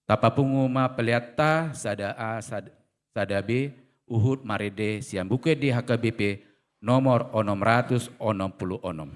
Tapapungu ma peleanta sada A, sad-, sada B, huhut marende sian Buku Ende H K B P nomor onom ratus onom pulu onom.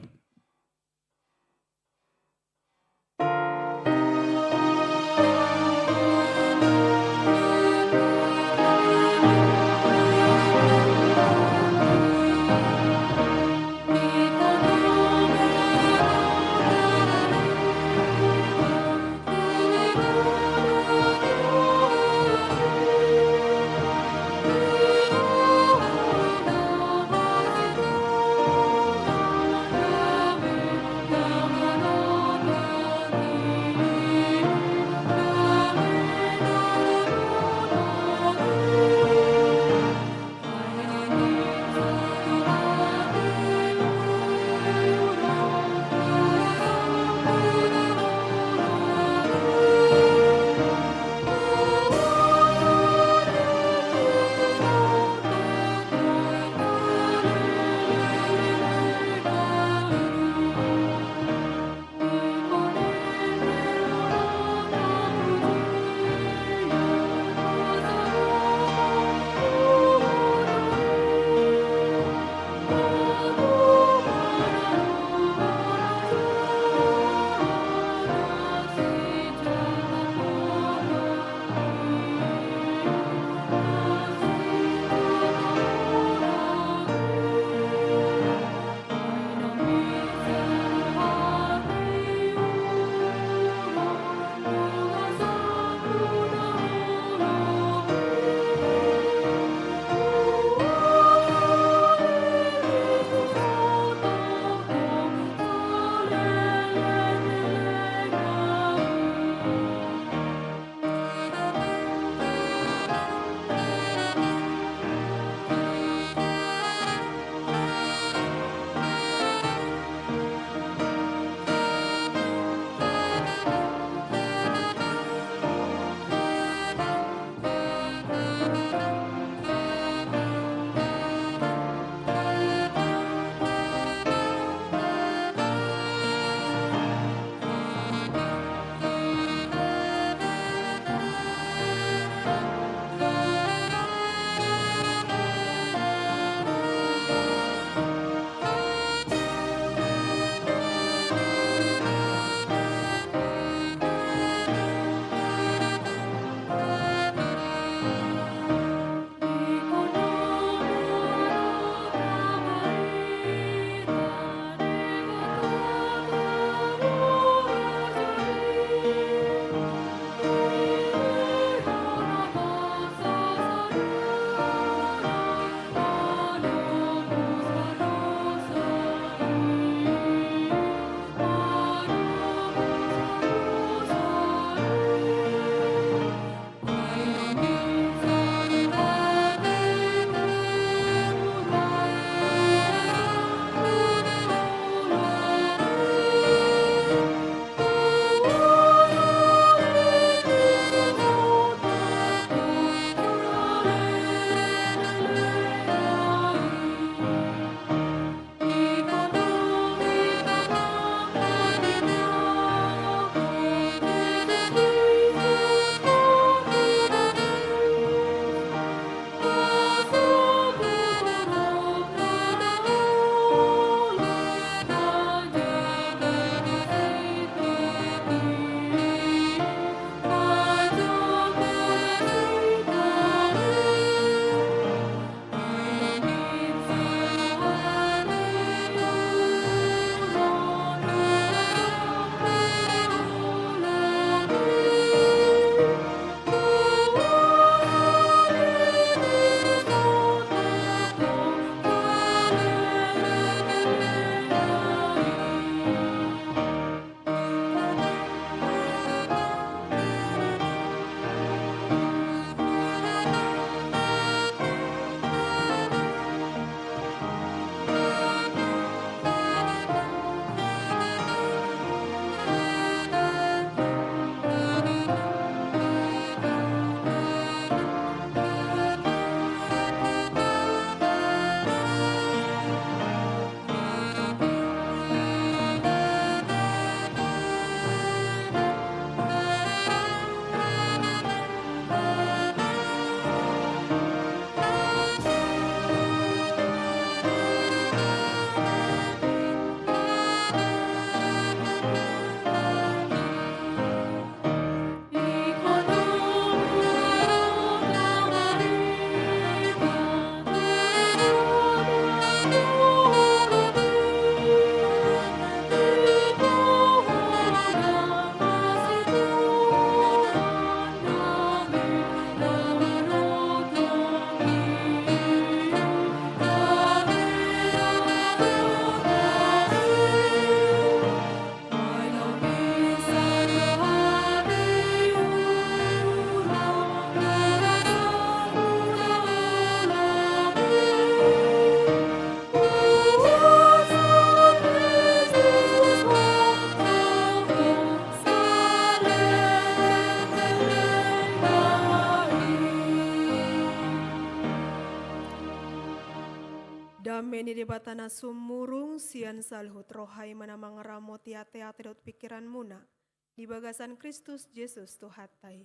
Dame ni Debata na sumurung sian saluhut roha i ma na mangaramoti ateate dohot pingkiranmuna di bagasan Kristus Jesus Tuhanta i.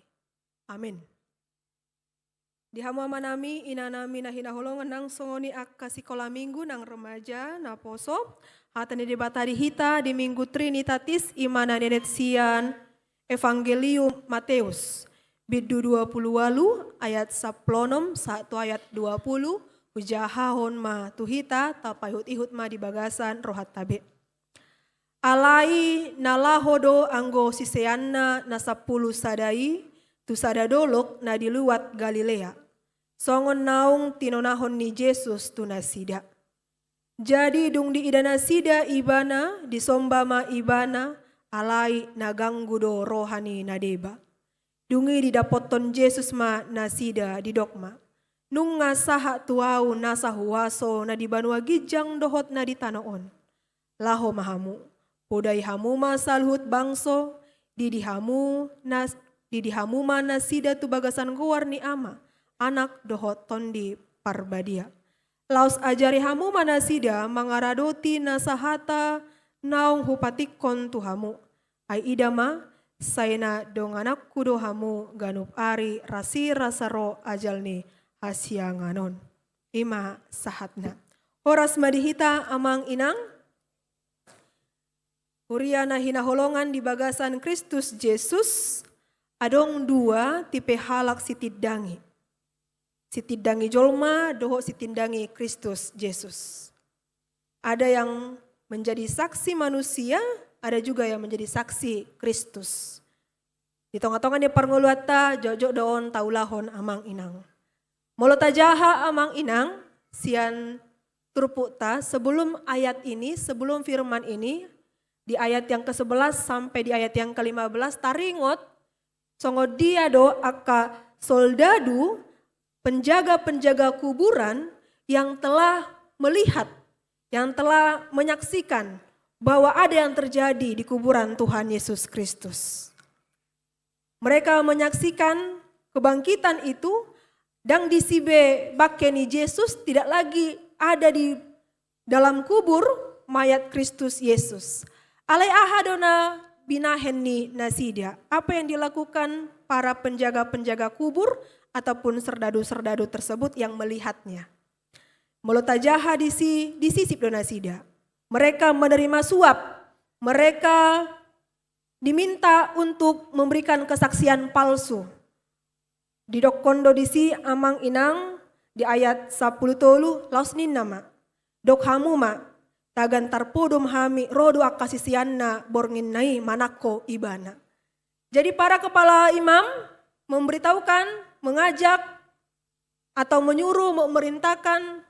Amin. Di hamu amanami, inanami na hinaholongan, nang songon i angka sikola minggu nang remaja naposo, hata ni Debata di hita di Minggu Trinitatis i ma na nienet sian Evangelium Mateus, bindu dua pulu ualu ayat sampulu onom sahat tu ayat dua pulu. Hujahahon ma tu hita, tapaihutihut ma di bagasan rohanta be. Alai na laho do anggo siseanna na sampulu sada i tu sada dolok na di luat Galilea, songon naung tinonahon ni Jesus tu nasida. Jadi dung diida nasida Ibana, disomba ma Ibana, alai na ganggu do roha ni na deba. Dung i didapothon Jesus ma nasida, didok ma: Nunga sahat tu Ahu nasa huaso na di banua ginjang dohot na di tano on. Laho ma hamu, podai hamu ma saluhut bangso, didi hamu nas-, didi hamu ma nasida tu bagasan goar ni Ama, Anak dohot Tondi Parbadia. Laos ajari hamu ma nasida mangaradoti nasa hata naung hupatikkon tu hamu. Ai ida ma, sai na dongananku do hamu ganup ari rasirasa ro ajal ni hasiangan on. I ma sahatna. Horas ma di hita amang inang. Huria na hinaholongan di bagasan Kristus Jesus, adong dua tipe halak sitindangi. Sitindangi jolma dohot sitindangi Kristus Jesus. Ada yang menjadi saksi manusia, ada juga yang menjadi saksi Kristus. Di tongatonga ni parngoluanta, jotjot do on taulahon amang inang. Molo tajaha amang inang, sian turpukta, sebelum ayat ini, sebelum firman ini, di ayat yang kesebelas sampai di ayat yang kelima belas, taringot songon dia do angka soldadu, penjaga-penjaga kuburan yang telah melihat, yang telah menyaksikan bahwa ada yang terjadi di kuburan Tuhan Yesus Kristus. Mereka menyaksikan kebangkitan itu, ndang disi be bangke ni Jesus, tidak lagi ada di dalam kubur mayat Kristus Yesus. Alai aha do na binahen ni nasida? Apa yang dilakukan para penjaga-penjaga kubur ataupun serdadu-serdadu tersebut yang melihatnya? Molo tajaha disi, disisip do nasida. Mereka menerima suap. Mereka diminta untuk memberikan kesaksian palsu. Didokkon do disi amang inang di ayat sampulu tolu, laos ninna ma: Dok hamu ma, tagan tarpodom hami, ro do angka siseanna bornginna i manangko Ibana. Jadi para kepala imam memberitahukan, mengajak atau menyuruh, memerintahkan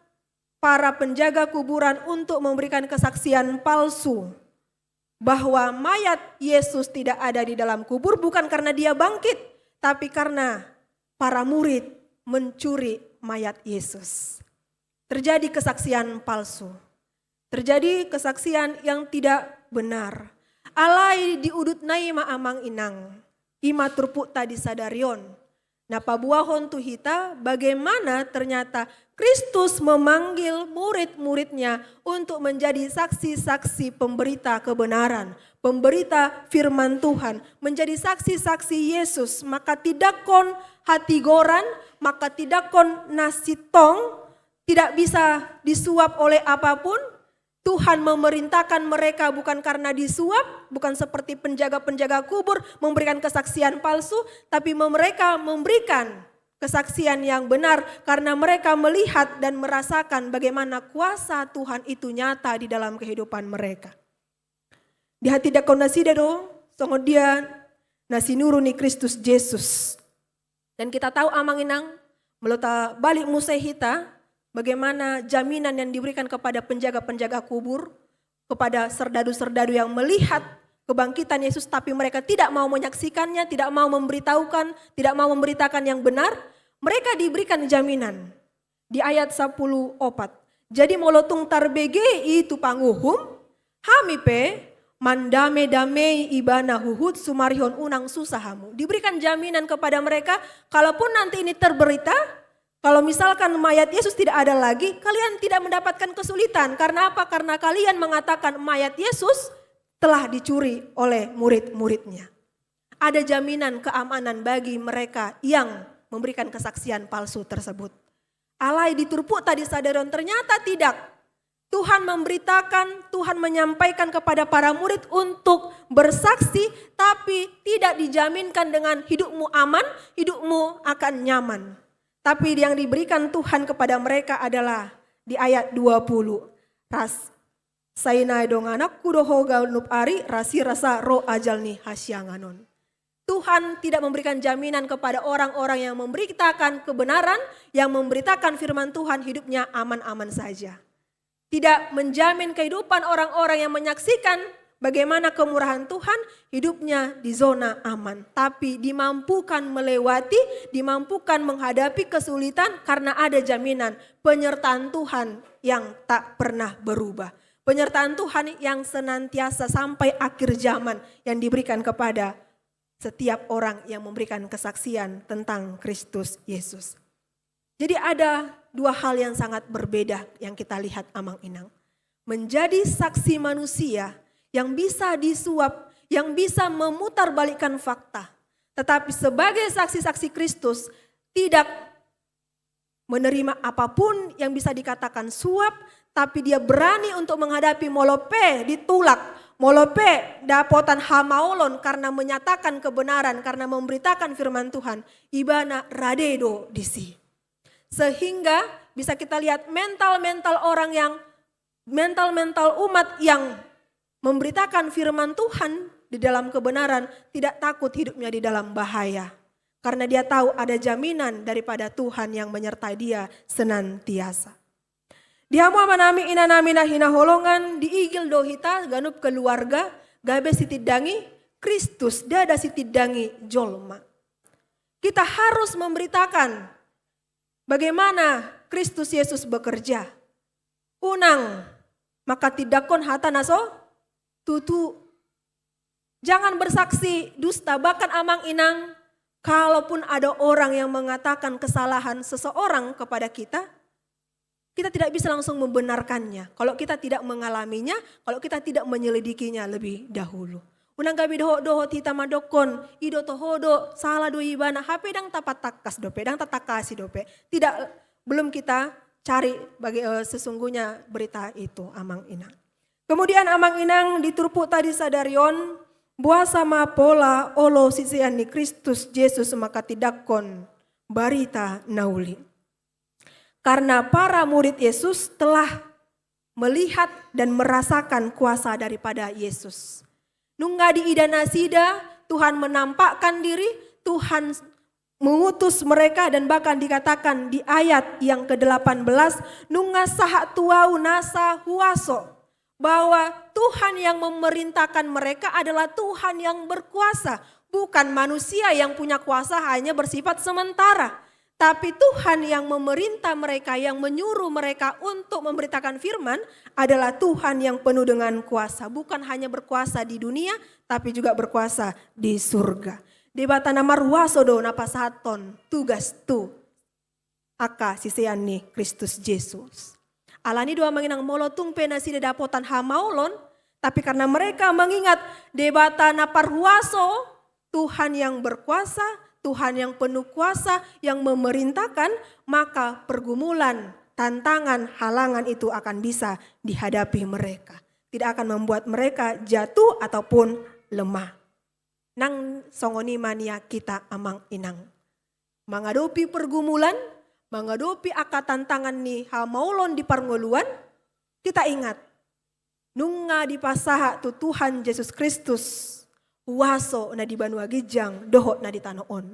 para penjaga kuburan untuk memberikan kesaksian palsu bahwa mayat Yesus tidak ada di dalam kubur, bukan karena dia bangkit, tapi karena para murid mencuri mayat Yesus. Terjadi kesaksian palsu. Terjadi kesaksian yang tidak benar. Alai di udutna i ma amang inang, i ma turpukta di sadari on, na paboahon tu hita bagaimana ternyata Kristus memanggil murid-murid-Nya untuk menjadi saksi-saksi pemberita kebenaran, pemberita firman Tuhan, menjadi saksi-saksi Yesus. Maka tindanghon hatigoran, maka tindanghon na sintong, tidak bisa disuap oleh apapun. Tuhan memerintahkan mereka bukan karena disuap, bukan seperti penjaga-penjaga kubur memberikan kesaksian palsu, tapi mereka memberikan kesaksian yang benar karena mereka melihat dan merasakan bagaimana kuasa Tuhan itu nyata di dalam kehidupan mereka. Dihatindangkon nasida do songon dia na sinuru ni Kristus Jesus. Dan kita tahu amang inang, molo tabalik muse hita, bagaimana jaminan yang diberikan kepada penjaga-penjaga kubur, kepada serdadu-serdadu yang melihat kebangkitan Yesus, tapi mereka tidak mau menyaksikannya, tidak mau memberitahukan, tidak mau memberitakan yang benar, mereka diberikan jaminan. Di ayat sampulu opat. Jadi molo tung tarbege i tu panguhum, hami pe mandamedamei ibana huhut sumarihon unang susa hamu. Diberikan jaminan kepada mereka, kalaupun nanti ini terberita, Kalau misalkan mayat Yesus tidak ada lagi, kalian tidak mendapatkan kesulitan. Karena apa? Karena kalian mengatakan mayat Yesus telah dicuri oleh murid-muridnya. Ada jaminan keamanan bagi mereka yang memberikan kesaksian palsu tersebut. Alai di turpukta di sadari on, ternyata tidak. Tuhan memberitakan, Tuhan menyampaikan kepada para murid untuk bersaksi, tapi tidak dijaminkan dengan hidupmu aman, hidupmu akan nyaman. Tapi yang diberikan Tuhan kepada mereka adalah di ayat dua puluh. Ras sai na dongananku do ho ganup ari, rasirasa ro ajal ni hasiangan on. Tuhan tidak memberikan jaminan kepada orang-orang yang memberitakan kebenaran, yang memberitakan firman Tuhan, hidupnya aman-aman saja. Tidak menjamin kehidupan orang-orang yang menyaksikan bagaimana kemurahan Tuhan, hidupnya di zona aman. Tapi dimampukan melewati, dimampukan menghadapi kesulitan karena ada jaminan penyertaan Tuhan yang tak pernah berubah. Penyertaan Tuhan yang senantiasa sampai akhir zaman yang diberikan kepada setiap orang yang memberikan kesaksian tentang Kristus Yesus. Jadi ada dua hal yang sangat berbeda yang kita lihat, Amang Inang. Menjadi saksi manusia yang bisa disuap, yang bisa memutarbalikkan fakta. Tetapi sebagai saksi-saksi Kristus, tidak menerima apapun yang bisa dikatakan suap, tapi dia berani untuk menghadapi, molo pe ditulak, molo pe dapotan hamaolon karena menyatakan kebenaran, karena memberitakan firman Tuhan, ibana rade do disi. Sehingga bisa kita lihat mental-mental orang yang, mental-mental umat yang memberitakan firman Tuhan di dalam kebenaran, tidak takut hidupnya di dalam bahaya. Karena dia tahu ada jaminan daripada Tuhan yang menyertai dia senantiasa. Di hamu amanami, inanami na hinaholongan, diigil do hita ganup keluarga gabe sitindangi Kristus, ndada sitindangi jolma. Kita harus memberitakan bagaimana Kristus Yesus bekerja. Unang manghatindanghon hata na so tutu. Jangan bersaksi dusta. Bahkan, Amang Inang, kalaupun ada orang yang mengatakan kesalahan seseorang kepada kita, kita tidak bisa langsung membenarkannya kalau kita tidak mengalaminya, kalau kita tidak menyelidikinya lebih dahulu. Unang gabe dohot-dohot hita mandokkon, i do toho do, sala do ibana, hape ndang tapatangkas dope, ndang tatangkasi dope. Tidak, belum kita cari baga-, eh, sesungguhnya berita itu, Amang Inang. Kemudian, Amang Inang, di turpukta di sadari on, boasa ma pola olo sisean ni Kristus Jesus manghatindanghon barita na uli? Karena para murid Yesus telah melihat dan merasakan kuasa daripada Yesus. Nunga diida nasida Tuhan menampakkan diri, Tuhan mengutus mereka, dan bahkan dikatakan di ayat yang kedelapan belas, nunga sahat tu ahu nasa huaso, bahwa Tuhan yang memerintahkan mereka adalah Tuhan yang berkuasa, bukan manusia yang punya kuasa hanya bersifat sementara. Tapi Tuhan yang memerintah mereka, yang menyuruh mereka untuk memberitakan firman, adalah Tuhan yang penuh dengan kuasa. Bukan hanya berkuasa di dunia, tapi juga berkuasa di surga. Debata na marhuaso do na pasahathon tugas tu angka sisean ni Kristus Jesus. Alani do, Amang Inang, molo tung pe nasida dapotan hamaolon, tapi karena mereka mengingat Debata na parhuaso, Tuhan yang berkuasa, Tuhan yang penuh kuasa, yang memerintahkan, maka pergumulan, tantangan, halangan itu akan bisa dihadapi mereka. Tidak akan membuat mereka jatuh ataupun lemah. Nang songon i ma nian hita, Amang Inang. Mangadopi pergumulan, mangadopi angka tantangan ni hamaolon di parngoluan, kita ingat, nunga dipasahat tu Tuhan Jesus Kristus huaso na di banua ginjang dohot na di tano on.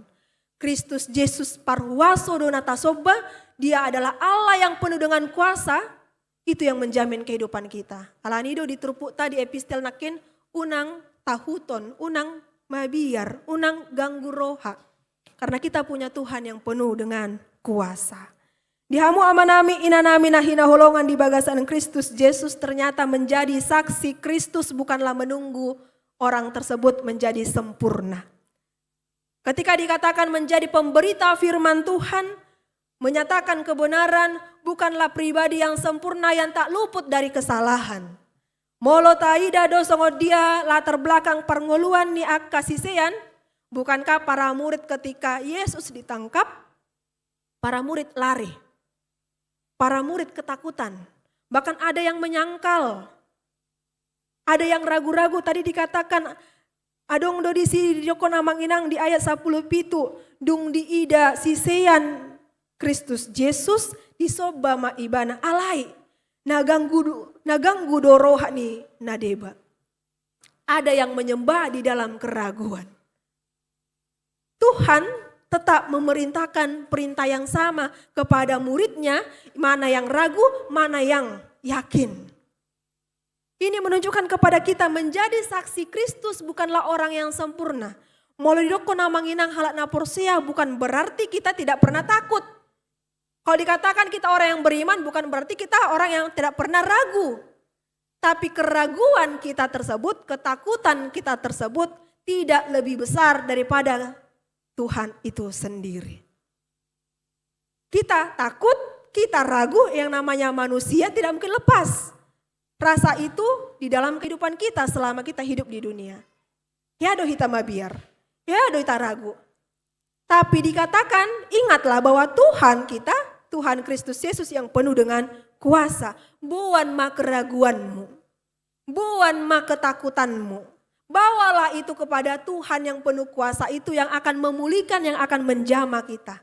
Kristus Jesus parhuaso do na tasomba, Dia adalah Allah yang penuh dengan kuasa, itu yang menjamin kehidupan kita. Alani do di turpukta di epistel nangkin, unang tahuton, unang mabiar, unang ganggu roha. Karena kita punya Tuhan yang penuh dengan kuasa. Di hamu amanami, inanami na hinaholongan di bagasan Kristus Jesus, ternyata menjadi saksi Kristus bukanlah menunggu orang tersebut menjadi sempurna. Ketika dikatakan menjadi pemberita firman Tuhan, Menyatakan kebenaran bukanlah pribadi yang sempurna yang tak luput dari kesalahan. Molo taida do songon dia latar belakang parngoluan ni angka sisean, bukankah para murid ketika Yesus ditangkap, para murid lari? Para murid ketakutan. Bahkan ada yang menyangkal. Ada yang ragu-ragu, tadi dikatakan, adong do disi didok amang inang di ayat sampulu pitu, dung diida sisean Kristus Jesus, disomba ma ibana, alai na ganggu do, na ganggu do roha ni na deba. Ada yang menyembah di dalam keraguan. Tuhan tetap memerintahkan perintah yang sama kepada muridnya, mana yang ragu, mana yang yakin. Ini menunjukkan kepada kita menjadi saksi Kristus bukanlah orang yang sempurna. Molo didok amang inang halak na porsea bukan berarti kita tidak pernah takut. Kalau dikatakan kita orang yang beriman bukan berarti kita orang yang tidak pernah ragu. Tapi keraguan kita tersebut, ketakutan kita tersebut tidak lebih besar daripada Tuhan itu sendiri. Kita takut, kita ragu, yang namanya manusia tidak mungkin lepas. Rasa itu di dalam kehidupan kita selama kita hidup di dunia. Hea do hita mabiar, hea do hita ragu. Tapi dikatakan, ingatlah bahwa Tuhan kita, Tuhan Kristus Yesus yang penuh dengan kuasa. Boan ma keraguanmu. Boan ma ketakutanmu. Bawalah itu kepada Tuhan yang penuh kuasa itu yang akan memulihkan, yang akan menjamah kita.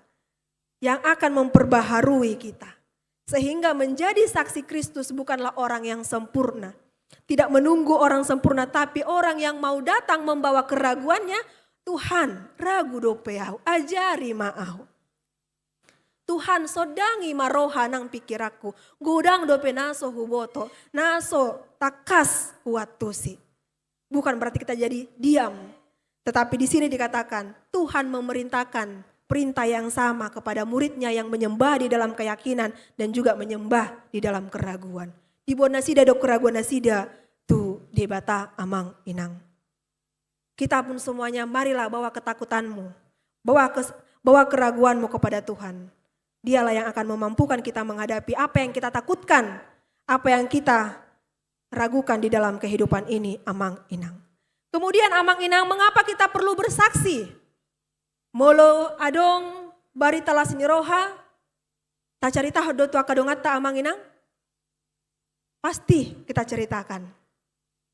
Yang akan memperbaharui kita. Sehingga menjadi saksi Kristus bukanlah orang yang sempurna. Tidak menunggu orang sempurna, tapi orang yang mau datang membawa keraguannya, "Tuhan, ragu dope ahu, ajari ma ahu. Tuhan, sondangi ma roha nang pikiranku, godang dope na so huboto, na so tangkas huantusi." Bukan berarti kita jadi diam. Tetapi di sini dikatakan, Tuhan memerintahkan perintah yang sama kepada muridnya yang menyembah di dalam keyakinan dan juga menyembah di dalam keraguan. Diboan nasida do keraguan nasida tu Debata amang inang. Kita pun semuanya marilah bawa ketakutanmu, bawa kes-, bawa keraguanmu kepada Tuhan. Dialah yang akan memampukan kita menghadapi apa yang kita takutkan, apa yang kita ragukan di dalam kehidupan ini, amang inang. Kemudian amang inang, mengapa kita perlu bersaksi? Molo adong barita las ni roha, tacaritahon do tu angka donganta amang inang? Pasti kita ceritakan.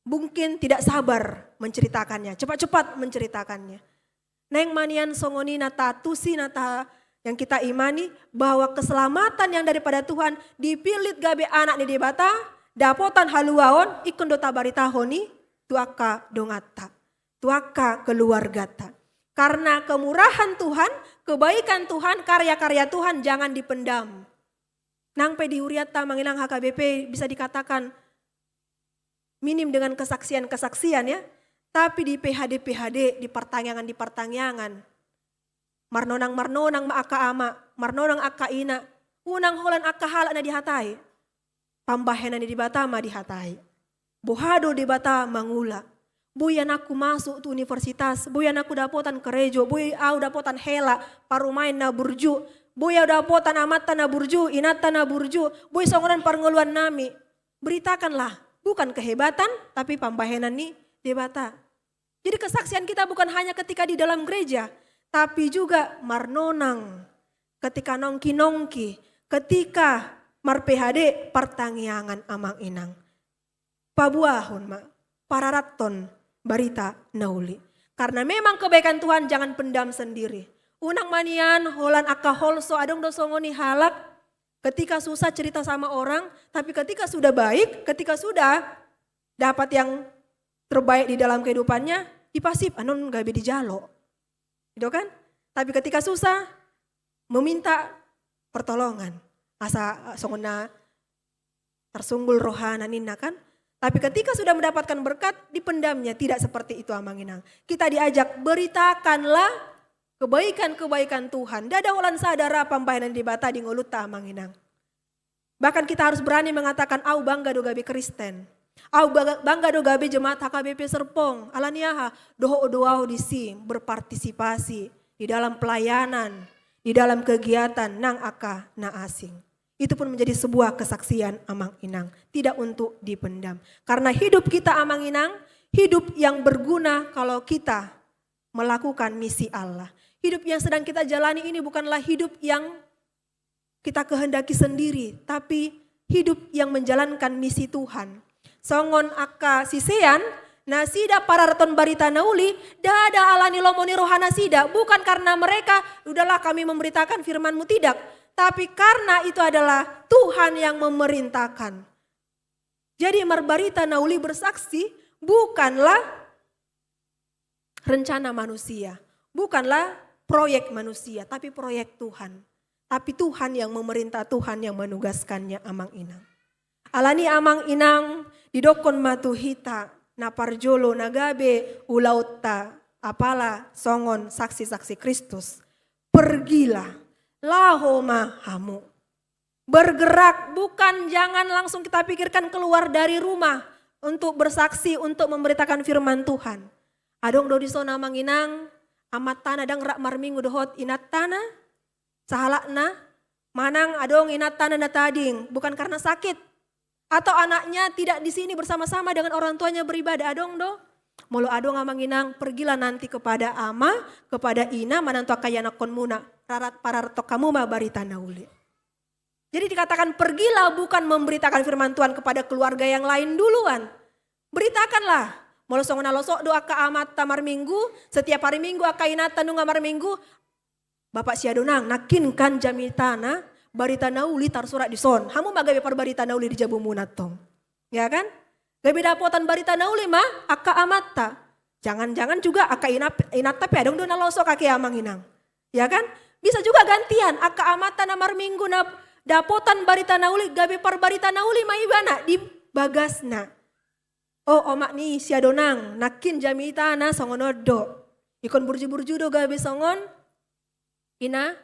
Mungkin tidak sabar menceritakannya, cepat-cepat menceritakannya. Naeng ma nian songon i na taantusi, na ta-, yang kita imani, bahwa keselamatan yang daripada Tuhan, dipillit gabe anak ni Debata, dapotan haluaon, ingkon do tabaritahon i tu angka donganta, tu angka keluargata. Karena kemurahan Tuhan, kebaikan Tuhan, karya-karya Tuhan jangan dipendam. Nang pe di hurianta amang inang H K B P bisa dikatakan minim dengan kesaksian-kesaksian, ya. Tapi di P H D-P H D, di partangiangan-di partangiangan, marnonang-marnonang ma angka ama, marnonang angka ina, unang holan angka halak na dihatai. Pambahenan ni Debata ma dihatai. Boha do Debata mangula. Boi anakku masuk tu universitas, boi anakku dapotan karejo, boi au dapotan hela, parumaen na burju, boi au dapotan amanta na burju, inanta na burju, boi songon on parngoluannami. Beritakanlah, bukan kehebatan, tapi pambahenan ni Debata. Jadi kesaksian kita bukan hanya ketika di dalam gereja, tapi juga marnonang, ketika nongki-nongki, ketika mar-P H D partangiangan amang inang. Paboahon ma, pararathon barita na uli. Karena memang kebaikan Tuhan jangan pendam sendiri. Unang ma nian holan angka holso, adong do songon i halak, ketika susah cerita sama orang, tapi ketika sudah baik, ketika sudah dapat yang terbaik di dalam kehidupannya, dipasif, annon gabe dijalo. Gitu kan? Tapi ketika susah, meminta pertolongan. Asa, eh, songon na tersunggul rohana ninna kan? Tapi ketika sudah mendapatkan berkat, dipendamnya. Tidak seperti itu amang inang. Kita diajak, beritakanlah kebaikan-kebaikan Tuhan. Ndada holan sada ra pambahenan ni Debata di ngolunta amang inang. Bahkan kita harus berani mengatakan, "Au bangga do gabe Kristen. Au baga-, bangga do gabe jemaat H K B P Serpong. Ala ni aha? Dohot do au disi berpartisipasi di dalam pelayanan, di dalam kegiatan nang angka na asing. Itu pun menjadi sebuah kesaksian amang inang, tidak untuk dipendam. Karena hidup kita amang inang, hidup yang berguna kalau kita melakukan misi Allah. Hidup yang sedang kita jalani ini bukanlah hidup yang kita kehendaki sendiri, tapi hidup yang menjalankan misi Tuhan. Songon angka sisean, nasida pararathon barita na uli, ndada ala ni lomo ni roha nasida, bukan karena mereka, "Udahlah, kami memberitakan firman-Mu," tidak. Tapi karena itu adalah Tuhan yang memerintahkan. Jadi marbarita na uli, bersaksi, bukanlah rencana manusia, bukanlah proyek manusia, tapi proyek Tuhan. Tapi Tuhan yang memerintah, Tuhan yang menugaskannya, amang inang. Alani amang inang, didokkon ma tu hita, na parjolo na gabe ulaonta, apala songon saksi-saksi Kristus. Pergilah, laho ma hamu. Bergerak, bukan, jangan langsung kita pikirkan keluar dari rumah untuk bersaksi, untuk memberitakan firman Tuhan. Adong do dison amang inang, amantana ndang rap marminggu dohot inantana, sahalakna, manang adong inantana na tading, bukan karena sakit, atau anaknya tidak di sini bersama-sama dengan orang tuanya beribadah, adong do. Molo adong amang inang, pergilah nanti kepada ama, kepada ina, manang tu angka ianakkonmuna, rarat, pararathon hamu ma barita na uli. Jadi dikatakan pergilah bukan memberitakan firman Tuhan kepada keluarga yang lain duluan. Beritakanlah. Molo songon na losok do angka amanta marminggu, setiap hari Minggu angka inanta nunga marminggu, "Bapak Siadonang, nangkin kan jamitana, barita na uli tarsurat dison. Hamu ma gabe parbarita na uli di jabumuna tong." Ya kan? Gabe dapotan barita na uli ma angka amanta. Jangan-jangan juga angka ina-, inanta pe adong do na losok, angka amang inang. Ya kan? Bisa juga gantian, angka amanta na marminggu na dapotan barita na uli, gabe parbarita na uli ma ibana di bagasna. "O omak ni Siadonang, nangkin jamitana songon on do." Ingkon burju-burju do gabe songon ina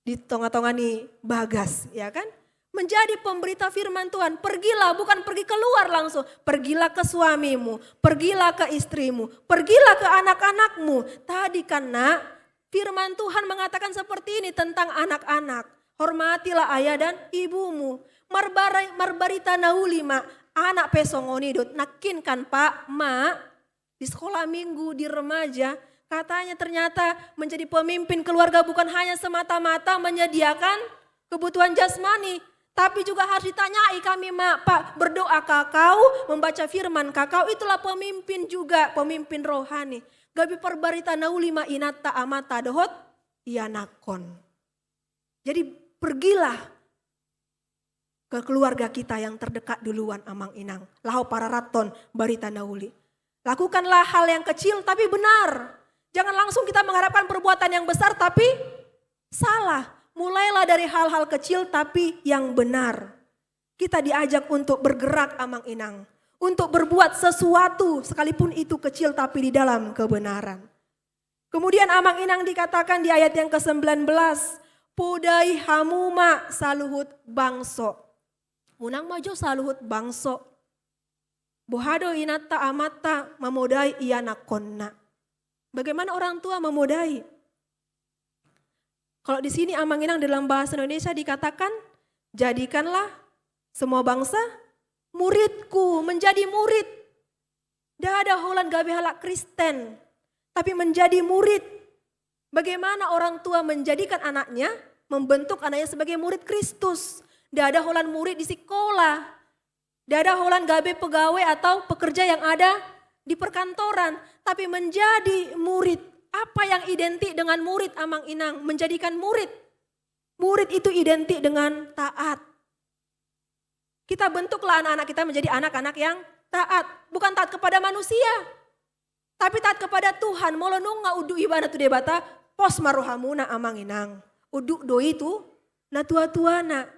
di tonga-tonga ni bagas, ya kan? Menjadi pemberita firman Tuhan. Pergilah, bukan pergi keluar langsung. Pergilah ke suamimu, pergilah ke istrimu, pergilah ke anak-anakmu. Tadi kan, Nak, firman Tuhan mengatakan seperti ini tentang anak-anak. "Hormatilah ayah dan ibumu." Marbara-, marbarita na uli ma, anak pe songon i do. Nangkin kan, Pak, Mak, di sekolah minggu, di remaja, katanya ternyata menjadi pemimpin keluarga bukan hanya semata-mata menyediakan kebutuhan jasmani, tapi juga harus ditanyai kami, Mak, Pak, berdoa kah kau, membaca firman kah kau, itulah pemimpin juga, pemimpin rohani. Gabe parbarita na uli ma inanta, amanta dohot ianakkon. Jadi pergilah ke keluarga kita yang terdekat duluan, amang inang. Laho pararathon barita na uli. Lakukanlah hal yang kecil tapi benar. Jangan langsung kita mengharapkan perbuatan yang besar tapi salah. Mulailah dari hal-hal kecil tapi yang benar. Kita diajak untuk bergerak, amang inang, untuk berbuat sesuatu, sekalipun itu kecil tapi di dalam kebenaran. Kemudian amang inang dikatakan di ayat yang kesembilan belas, "Podai hamu ma saluhut bangso." Unang ma jo saluhut bangso. Boha do inanta amanta mamodai ianakkonna? Bagaimana orang tua mamodai? Kalau di sini amang inang dalam bahasa Indonesia dikatakan, "Jadikanlah semua bangsa muridku," menjadi murid. Ndak ada holan gabe halak Kristen, tapi menjadi murid. Bagaimana orang tua menjadikan anaknya, membentuk anaknya sebagai murid Kristus? Ndak ada holan murid di sekolah. Ndak ada holan gabe pegawai atau pekerja yang ada di perkantoran, tapi menjadi murid. Apa yang identik dengan murid, amang inang? Menjadikan murid. Murid itu identik dengan taat. Kita bentuklah anak-anak kita menjadi anak-anak yang taat. Bukan taat kepada manusia, tapi taat kepada Tuhan. Molo nunga unduk ibana tu Debata, pos ma rohamuna, amang inang. Unduk do i tu natua-tuana.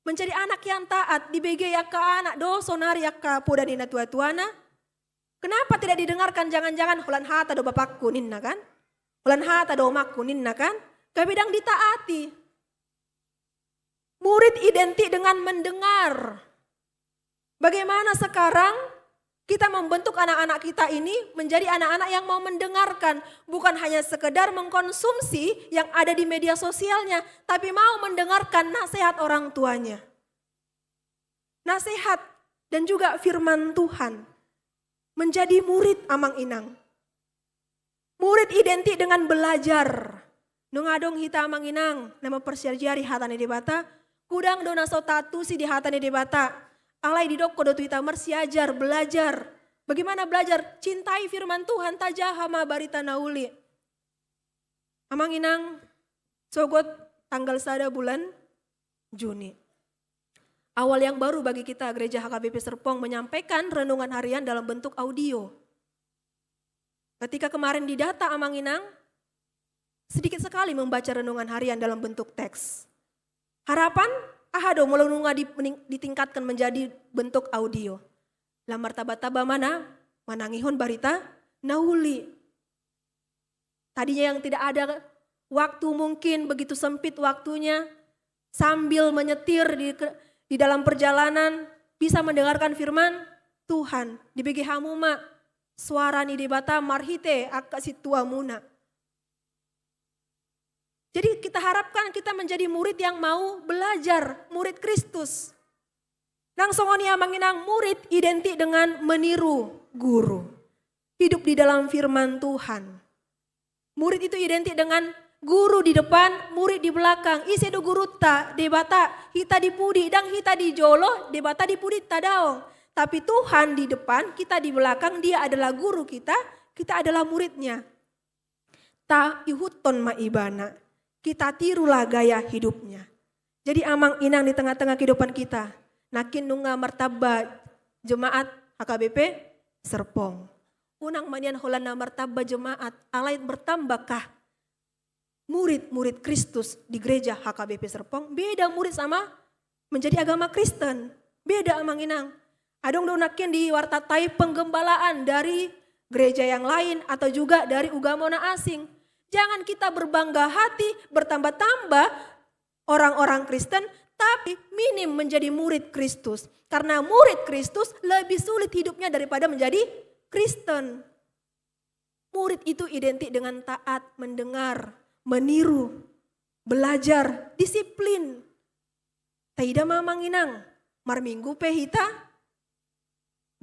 Menjadi anak yang taat, dibege angka anak do sonari angka poda ni natua-tuana. Kenapa tidak didengarkan? Jangan-jangan, "Holan hata do bapakku," ninna kan? "Holan hata do omakku," ninna kan? Gabe ndang ditaati. Murid identik dengan mendengar. Bagaimana sekarang Kita membentuk anak-anak kita ini menjadi anak-anak yang mau mendengarkan, bukan hanya sekedar mengkonsumsi yang ada di media sosialnya, tapi mau mendengarkan nasihat orang tuanya. Nasihat dan juga firman Tuhan. Menjadi murid, amang inang. Murid identik dengan belajar. Nunga adong hita, amang inang, na mamparsiajari hata ni Debata, godang do na so taantusi di hata ni Debata. Alai didok do tu hita marsiajar, belajar. Bagaimana belajar? Cintai firman Tuhan, tajaha ma barita na uli. Amang inang, sogot tanggal sada bulan Juni. Awal yang baru bagi kita Gereja H K B P Serpong menyampaikan renungan harian dalam bentuk audio. Ketika kemarin didata, amang inang, sedikit sekali membaca renungan harian dalam bentuk teks. Harapan, aha do molo nunga di-, mening-, ditingkatkan menjadi bentuk audio. Lam martamba-tamba ma na manangihon barita na uli. Tadinya yang tidak ada waktu, mungkin begitu sempit waktunya, sambil menyetir di ke-, di dalam perjalanan, bisa mendengarkan firman Tuhan. Dibege hamu ma suara ni Debata marhite angka sintuamuna. Jadi kita harapkan kita menjadi murid yang mau belajar, murid Kristus. Nang songon i, amang inang, murid identik dengan meniru guru. Hidup di dalam firman Tuhan. Murid itu identik dengan guru di depan, murid di belakang. Ise do gurunta? Debata. Hita di pudi, ndang hita di jolo, Debata di pudi tadaong. Tapi Tuhan di depan, kita di belakang, Dia adalah guru kita, kita adalah muridnya. Taihuthon ma Ibana, kita tirulah gaya hidupnya. Jadi amang inang, di tengah-tengah kehidupan kita, nangkin nunga martamba jemaat H K B P Serpong. Unang ma nian holan na martamba jemaat, alai bertambahkah murid-murid Kristus di gereja H K B P Serpong? Beda murid sama menjadi agama Kristen. Beda, amang inang. Adong do nangkin di wartatai penggembalaan dari gereja yang lain atau juga dari ugamo na asing. Jangan kita berbangga hati, bertambah-tambah orang-orang Kristen, tapi minim menjadi murid Kristus. Karena murid Kristus lebih sulit hidupnya daripada menjadi Kristen. Murid itu identik dengan taat, mendengar, meniru, belajar, disiplin. Taida ma, amang inang, marminggu pe hita,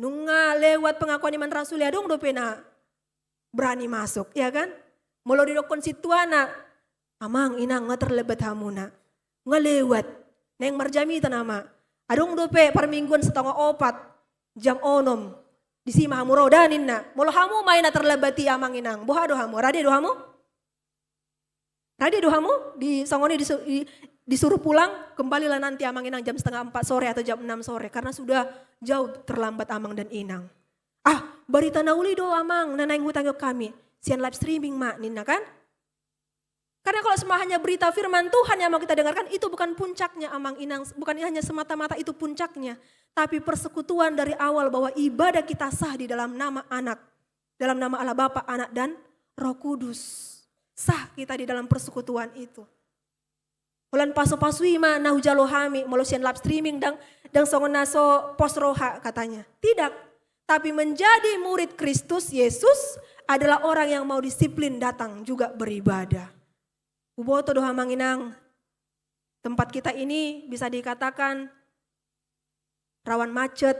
nunga lewat pengakuan iman rasuli, adong dope na berani masuk, ya kan? Molo didokkon sintuana, amang inang, nga terlambat hamuna, nga lewat, naeng marjamitan ama. Adong dope parmingguan setengah opat, jam onom, disi ma hamu ro da ninna. Molo hamu ma i na terlambat i, amang inang, boha do hamu? Rade do hamu? Rade do hamu? Di songon i disu-, di-, disuruh pulang, kembalilah nanti, amang inang, jam setengah empat sore atau jam enam sore, karena sudah jauh terlambat, amang dan inang. Ah, barita na uli do, amang, na naeng hutangihon hami. Sian live streaming ma ninna, kan? Karena kalau semua hanya berita firman Tuhan yang mau kita dengarkan, itu bukan puncaknya, amang inang, bukan hanya semata-mata itu puncaknya, tapi persekutuan dari awal bahwa ibadah kita sah di dalam nama Anak, dalam nama Allah Bapa, Anak, dan Roh Kudus. Sah kita di dalam persekutuan itu. Holan pasu-pasu i ma na hujalo hami, molo sian live streaming ndang, ndang songon na so pos roha katanya. Tidak. Tapi menjadi murid Kristus Yesus adalah orang yang mau disiplin datang juga beribadah. Huboto do, amang inang, tempat kita ini bisa dikatakan rawan macet,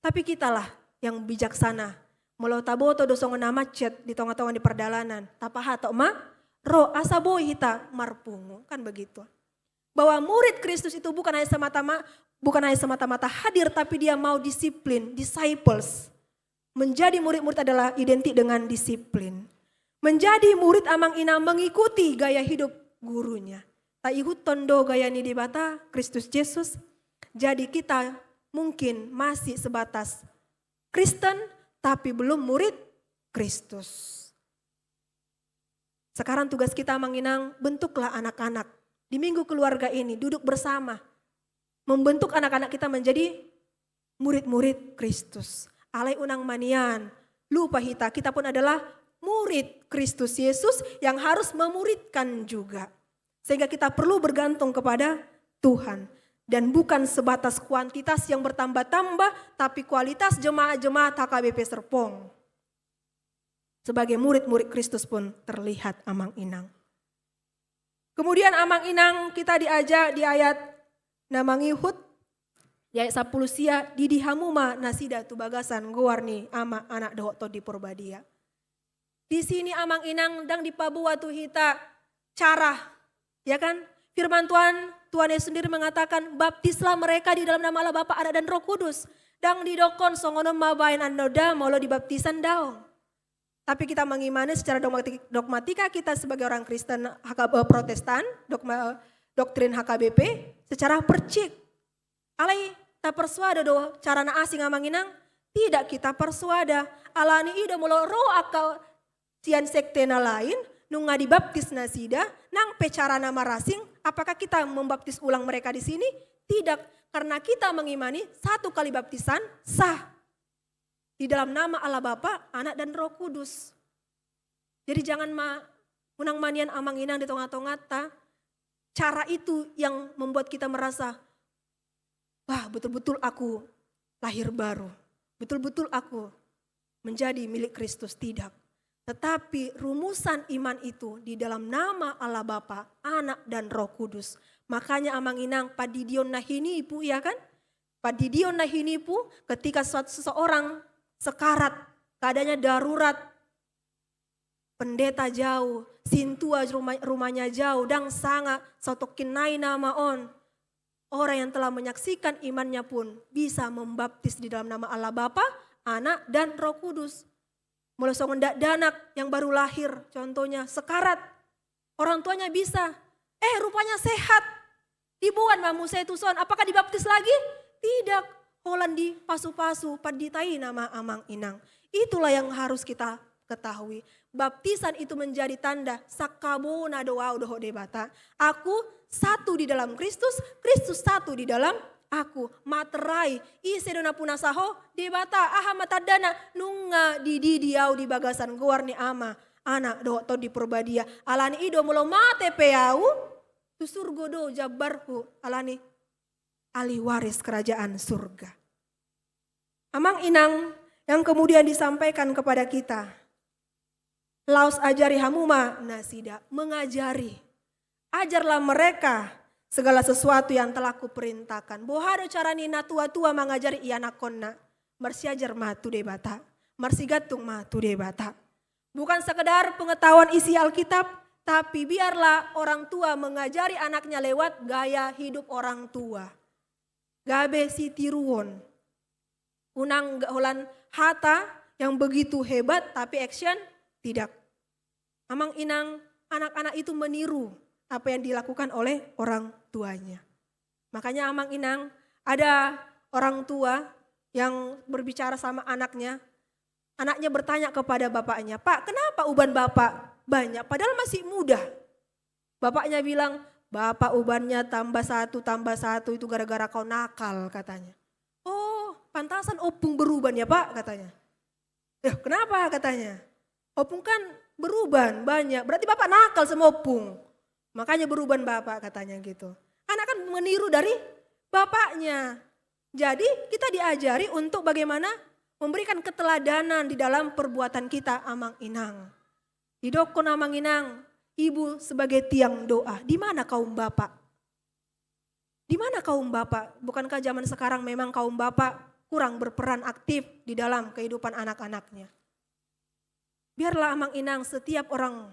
tapi kitalah yang bijaksana. Molo taboto do songon na macet di tonga-tonga ni pardalanan, tapahatop ma ro asa boi hita marpungu, kan begitu. Bahwa murid Kristus itu bukan hanya semata-ma-, bukan hanya semata-mata hadir, tapi dia mau disiplin, disciples. Menjadi murid-murid adalah identik dengan disiplin. Menjadi murid, amang inang, mengikuti gaya hidup gurunya. Taihuthon do gaya ni Debata, Kristus Yesus. Jadi kita mungkin masih sebatas Kristen, tapi belum murid Kristus. Sekarang tugas kita, amang inang, bentuklah anak-anak. Di Minggu Keluarga ini, duduk bersama. Membentuk anak-anak kita menjadi murid-murid Kristus. Alai unang ma nian lupa hita, kita pun adalah murid Kristus Yesus yang harus memuridkan juga. Sehingga kita perlu bergantung kepada Tuhan. Dan bukan sebatas kuantitas yang bertambah-tambah, tapi kualitas jemaat-jemaat H K B P Serpong sebagai murid-murid Kristus pun terlihat, Amang Inang. Kemudian, Amang Inang, kita diajak di ayat na mangihut, di ayat sampulu sia, didi hamu ma nasida tu bagasan goar ni Ama, Anak dohot Tondi Porbadia. Di sini, Amang Inang, ndang dipaboa tu hita cara, ya kan? Firman Tuhan, Tuhan Yesus sendiri mengatakan, "Baptislah mereka di dalam nama Allah Bapa, Anak, dan Roh Kudus." Ndang didokkon songon on ma baen annon da molo dibaptisan, daong. Tapi kita mengimani secara dogmatik-, dogmatika, kita sebagai orang Kristen H K, eh, Protestan, dogma, doktrin H K B P, secara percik. Alai taparsoada do cara na asing, Amang Inang? Tidak kita parsoada. Alani i do molo ro angka sian sekte na lain, nunga dibaptis nasida, nang pe cara na marasing, apakah kita membaptis ulang mereka di sini? Tidak, karena kita mengimani satu kali baptisan sah di dalam nama Allah Bapa, Anak, dan Roh Kudus. Jadi jangan ma-, unang ma nian, Amang Inang, di tonga-tongata cara itu yang membuat kita merasa, "Wah, betul-betul aku lahir baru. Betul-betul aku menjadi milik Kristus." Tidak. Tetapi rumusan iman itu di dalam nama Allah Bapa, Anak, dan Roh Kudus. Makanya, Amang Inang, pandidion na hinipu, ya kan? Pandidion na hinipu, ketika suatu seseorang sekarat, keadaannya darurat, pendeta jauh, sintua ruma-, rumahnya jauh, ndang sanga satongkin nai nama on. Orang yang telah menyaksikan imannya pun bisa membaptis di dalam nama Allah Bapa, Anak, dan Roh Kudus. Molo songon dakdanak yang baru lahir, contohnya sekarat, orang tuanya bisa, eh, rupanya sehat. Diboan ma muse tuson, apakah dibaptis lagi? Tidak. Holan dipasu-pasu, pandita i nama, Amang Inang. Itulah yang harus kita ketahui. Baptisan itu menjadi tanda, sangkabona do ahu dohot Debata. Aku satu di dalam Kristus, Kristus satu di dalam aku. Materai, ise do na punasa ho? Debata. Aha ma tandana? Nunga dididi ahu di bagasan goar ni Ama, Anak dohot Tondi Porbadia. Alani i do molo mate pe ahu, tu surgo do jambarhu, alani ahli waris kerajaan surga. Amang Inang yang kemudian disampaikan kepada kita, laos ajari hamu ma nasida, mengajari. Ajarlah mereka segala sesuatu yang telah kuperintahkan. Boha do cara ni na tua-tua mangajari ianakkonna? Marsiajar ma tu Debata, marsigantung ma tu Debata. Bukan sekedar pengetahuan isi Alkitab, tapi biarlah orang tua mengajari anaknya lewat gaya hidup orang tua. Gabe sitiruon. Unang ga-, holan hata yang begitu hebat, tapi action tidak. Amang Inang, anak-anak itu meniru apa yang dilakukan oleh orang tuanya. Makanya, Amang Inang, ada orang tua yang berbicara sama anaknya, anaknya bertanya kepada bapaknya, "Pak, kenapa uban Bapak banyak, padahal masih muda?" Bapaknya bilang, "Bapak ubannya tambah satu, tambah satu itu gara-gara kau nakal," katanya. "Oh, pantasan ompung beruban ya, Pak," katanya. "Eh, kenapa?" katanya. "Ompung kan beruban, banyak. Berarti Bapak nakal sama ompung. Makanya beruban Bapak," katanya gitu. Anak kan meniru dari bapaknya. Jadi, kita diajari untuk bagaimana memberikan keteladanan di dalam perbuatan kita, Amang Inang. Didokkon, Amang Inang, ibu sebagai tiang doa. Di mana kaum bapak? Di mana kaum bapak? Bukankah zaman sekarang memang kaum bapak kurang berperan aktif di dalam kehidupan anak-anaknya? Biarlah, Amang Inang, setiap orang,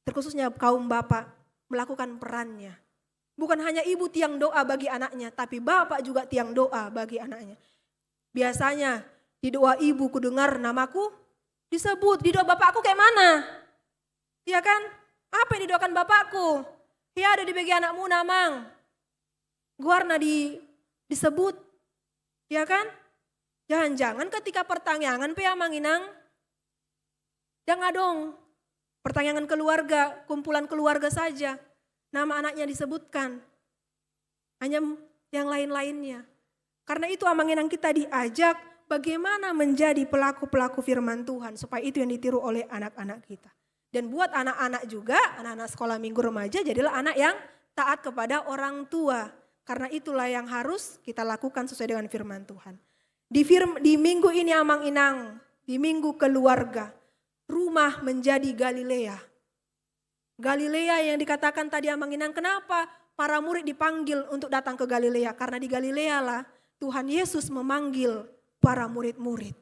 terkhususnya kaum bapak, melakukan perannya. Bukan hanya ibu tiang doa bagi anaknya, tapi bapak juga tiang doa bagi anaknya. Biasanya di doa ibu kudengar namaku disebut, di doa bapakku kayak mana? Iya kan? Apa yang didoakan bapakku? Ya, ada di bagi anakmu, Amang. Goarna di-, disebut. Ya kan? Jangan-jangan ketika partangiangan pe, Amang Inang, ndang adong. Partangiangan keluarga, kumpulan keluarga saja nama anaknya disebutkan. Hanya m-, yang lain-lainnya. Karena itu, Amang Inang, kita diajak bagaimana menjadi pelaku-pelaku firman Tuhan, supaya itu yang ditiru oleh anak-anak kita. Dan buat anak-anak juga, anak-anak sekolah minggu, remaja, jadilah anak yang taat kepada orang tua. Karena itulah yang harus kita lakukan sesuai dengan firman Tuhan. Di firm-, di minggu ini, Amang Inang, di minggu keluarga, rumah menjadi Galilea. Galilea yang dikatakan tadi, Amang Inang, kenapa para murid dipanggil untuk datang ke Galilea? Karena di Galilea lah Tuhan Yesus memanggil para murid-murid.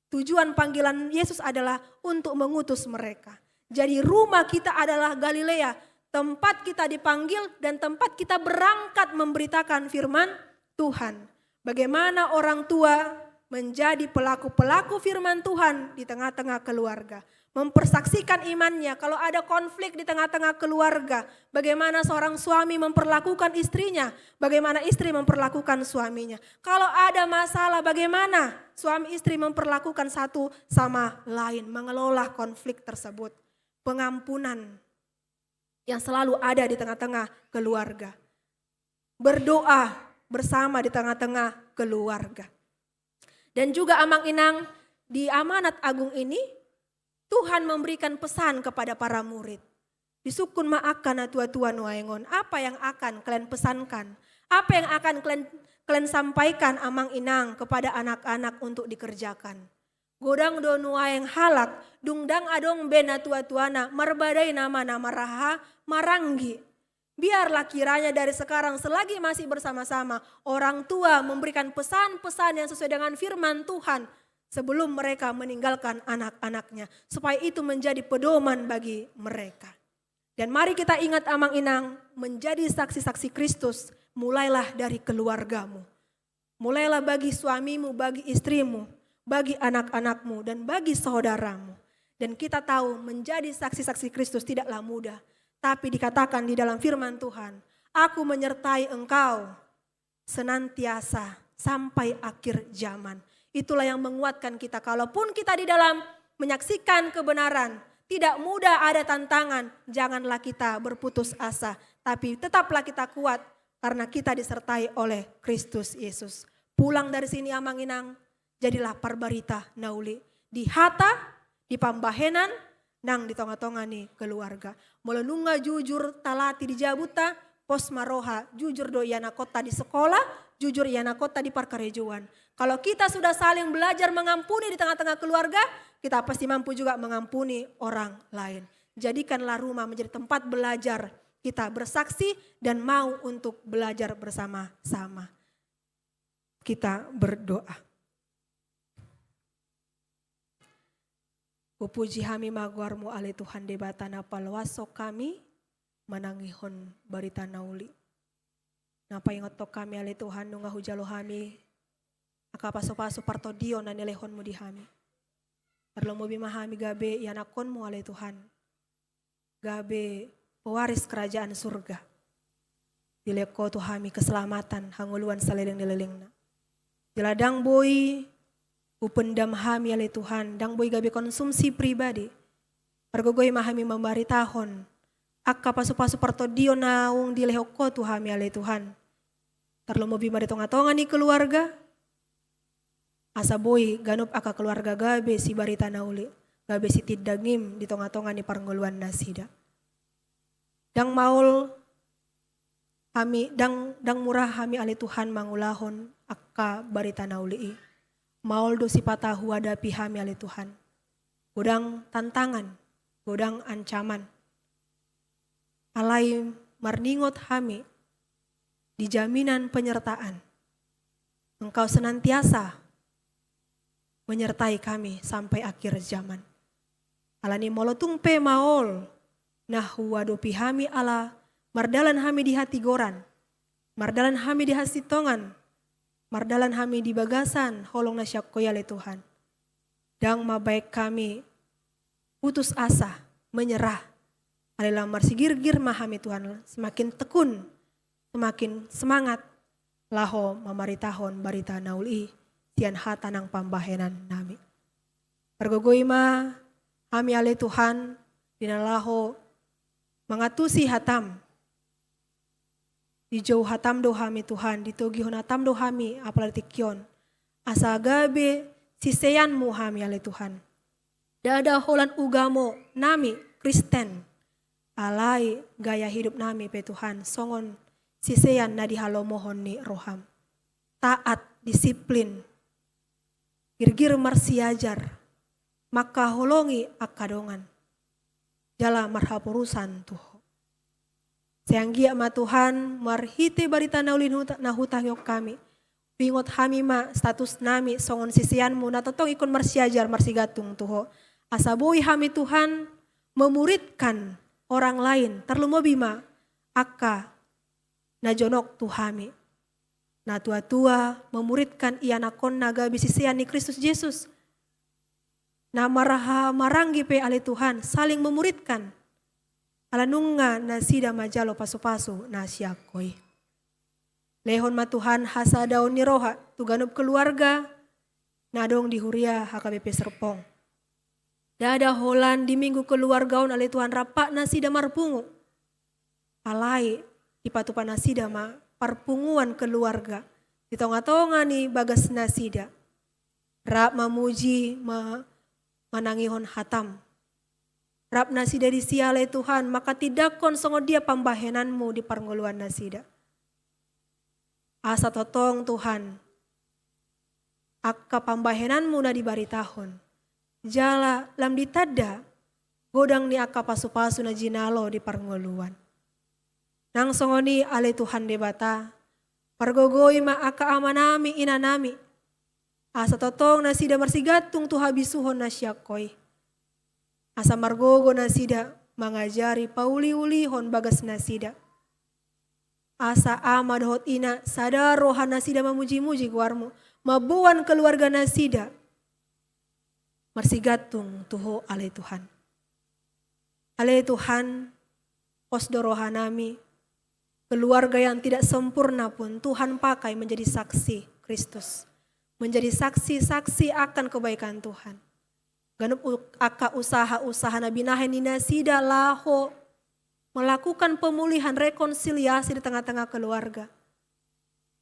Tujuan panggilan Yesus adalah untuk mengutus mereka. Jadi, rumah kita adalah Galilea, tempat kita dipanggil dan tempat kita berangkat memberitakan firman Tuhan. Bagaimana orang tua menjadi pelaku-pelaku firman Tuhan di tengah-tengah keluarga, mempersaksikan imannya. Kalau ada konflik di tengah-tengah keluarga, bagaimana seorang suami memperlakukan istrinya, bagaimana istri memperlakukan suaminya. Kalau ada masalah, bagaimana suami istri memperlakukan satu sama lain, mengelola konflik tersebut. Pengampunan yang selalu ada di tengah-tengah keluarga. Berdoa bersama di tengah-tengah keluarga. Dan juga, Amang Inang, di amanat agung ini, Tuhan memberikan pesan kepada para murid. Disungkun ma angka na tua-tua nuaeng on, apa yang akan kalian pesankan? Apa yang akan kalian, kalian sampaikan, Amang Inang, kepada anak-anak untuk dikerjakan? Godang do nuaeng halak, dung ndang adong be na tua-tuana, marbadai nama na marhaha maranggi. Biarlah kiranya dari sekarang, selagi masih bersama-sama, orang tua memberikan pesan-pesan yang sesuai dengan firman Tuhan sebelum mereka meninggalkan anak-anaknya, supaya itu menjadi pedoman bagi mereka. Dan mari kita ingat, Amang Inang, menjadi saksi-saksi Kristus mulailah dari keluargamu. Mulailah bagi suamimu, bagi istrimu, bagi anak-anakmu, dan bagi saudaramu. Dan kita tahu, menjadi saksi-saksi Kristus tidaklah mudah. Tapi dikatakan di dalam firman Tuhan, "Aku menyertai engkau senantiasa sampai akhir zaman." Itulah yang menguatkan kita. Kalaupun kita di dalam menyaksikan kebenaran, tidak mudah, ada tantangan, janganlah kita berputus asa. Tapi tetaplah kita kuat, karena kita disertai oleh Kristus Yesus. Pulang dari sini, Amang Inang, jadilah parbarita na uli di hata, di pambahenan, nang di tonga-tonga ni keluarga. Molo nunga jujur talati di jabunta, pos ma roha, jujur do ianakhonta di sekolah, jujur ianakhonta di parkarejoan. Kalau kita sudah saling belajar mengampuni di tengah-tengah keluarga, kita pasti mampu juga mengampuni orang lain. Jadikanlah rumah menjadi tempat belajar kita bersaksi dan mau untuk belajar bersama-sama. Kita berdoa. Hupuji hami ma goarmu, ale Tuhan Debata, na paloashon hami manangihon barita na uli. Na paingothon hami, ale Tuhan, nunga hujalo hami angka pasupasu partondion na nilehonmu di hami. Tarlumobi ma hami gabe ianakhonmu, ale Tuhan, gabe pewaris kerajaan surga. Dilehon ho tu hami keselamatan, hangoluan saleleng ni lelengna. Jala ndang boi hupendam hami, ale Tuhan, ndang boi gabe konsumsi pribadi. Pargogoi ma hami mambaritahon angka pasupasu partondion naung dilehon ho tu hami, ale Tuhan. Tarlumobi ma di tonga-tonga ni keluarga, asa boi ganup angka keluarga gabe sibarita na uli, gabe sitindangim di tonga-tonga ni parngoluan nasida. Ndang maol hami, ndang, ndang mura hami, ale Tuhan, mangulahon angka barita na uli i. Maol do sipata huadapi hami, ale Tuhan, godang tantangan, godang ancaman. Alai marningot hami di jaminan penyertaan. Engkau senantiasa menyertai kami sampai akhir zaman. Alani molo tung pe maol na huadopi hami ala mardalan hami di hatigoran, mardalan hami di hasintongan, mardalan hami di bagasan holong na sian Ho i, ale Tuhan. Ndang mambahen hami putus asa, menyerah. Alai lam marsigirgir ma hami, Tuhan, semakin tekun, semakin semangat laho mamaritahon barita na uli i sian hata nang pambahenan nami. Pargogoi ma hami, ale Tuhan, di na laho mangantusi hatam. Dijou hatam do hami, Tuhan, ditogihon hatam do hami apala di tingki on, asa gabe siseanmu hami, ale Tuhan. Ndada holan ugamo nami Kristen, alai gaya hidup nami pe, Tuhan, songon sisean na dihalomohon ni roham. Taat, disiplin, girgir marsiajar, mangkaholongi angka dongan, jala marhaporusan tu Ho. Sai anggiat ma Tuhan, marhite barita na uli na huta-, na hutangihon hami, huingot hami ma status nami songon siseanmu na tongtong ingkon marsiajar marsigantung tu Ho. Asa boi hami Tuhan memuridkan orang lain, tarlumobi ma angka na jonok tu hami. Natuatua memuridkan ianakhonna gabe sisean ni Kristus Jesus. Na marhahamaranggi pe ale Tuhan, saling memuridkan. Ala nunga nasida manjalo pasupasu na sian Ho i. Lehon ma Tuhan hasadaon ni roha tu ganup keluarga na adong di huria H K B P Serpong. Ndada holan di minggu keluarga on ale Tuhan rap nasida marpungu. Alai dipatupa nasida ma parpunguan keluarga di tongatonga ni bagas nasida. Rap mamuji ma-, manangihon hatam. Rap nasida disi ale Tuhan, manghatindanghon songon dia pambahenanmu di parngoluan nasida. Asa tongtong Tuhan, angka pambahenanmu na dibaritahon, jala lam ditanda godang ni angka pasupasu na jinalo di parngoluan. Nang songon i ale Tuhan Debata, pargogoi ma angka amanami inanami, asa tongtong nasida marsigantung tu habisuhon na sian Ho i. Asa margogo nasida mangajari pauliulihon bagas nasida. Asa ama dohot ina sada roha nasida mamujimuji goarmu, mamboan keluarga nasida marsigantung tu Ho ale Tuhan. Ale Tuhan, pos do rohanami, keluarga yang tidak sempurna pun Tuhan pakai menjadi saksi Kristus, menjadi saksi-saksi akan kebaikan Tuhan. Ganup u-, angka usaha-usaha na binahen ni nasida laho melakukan pemulihan rekonsiliasi di tengah-tengah keluarga.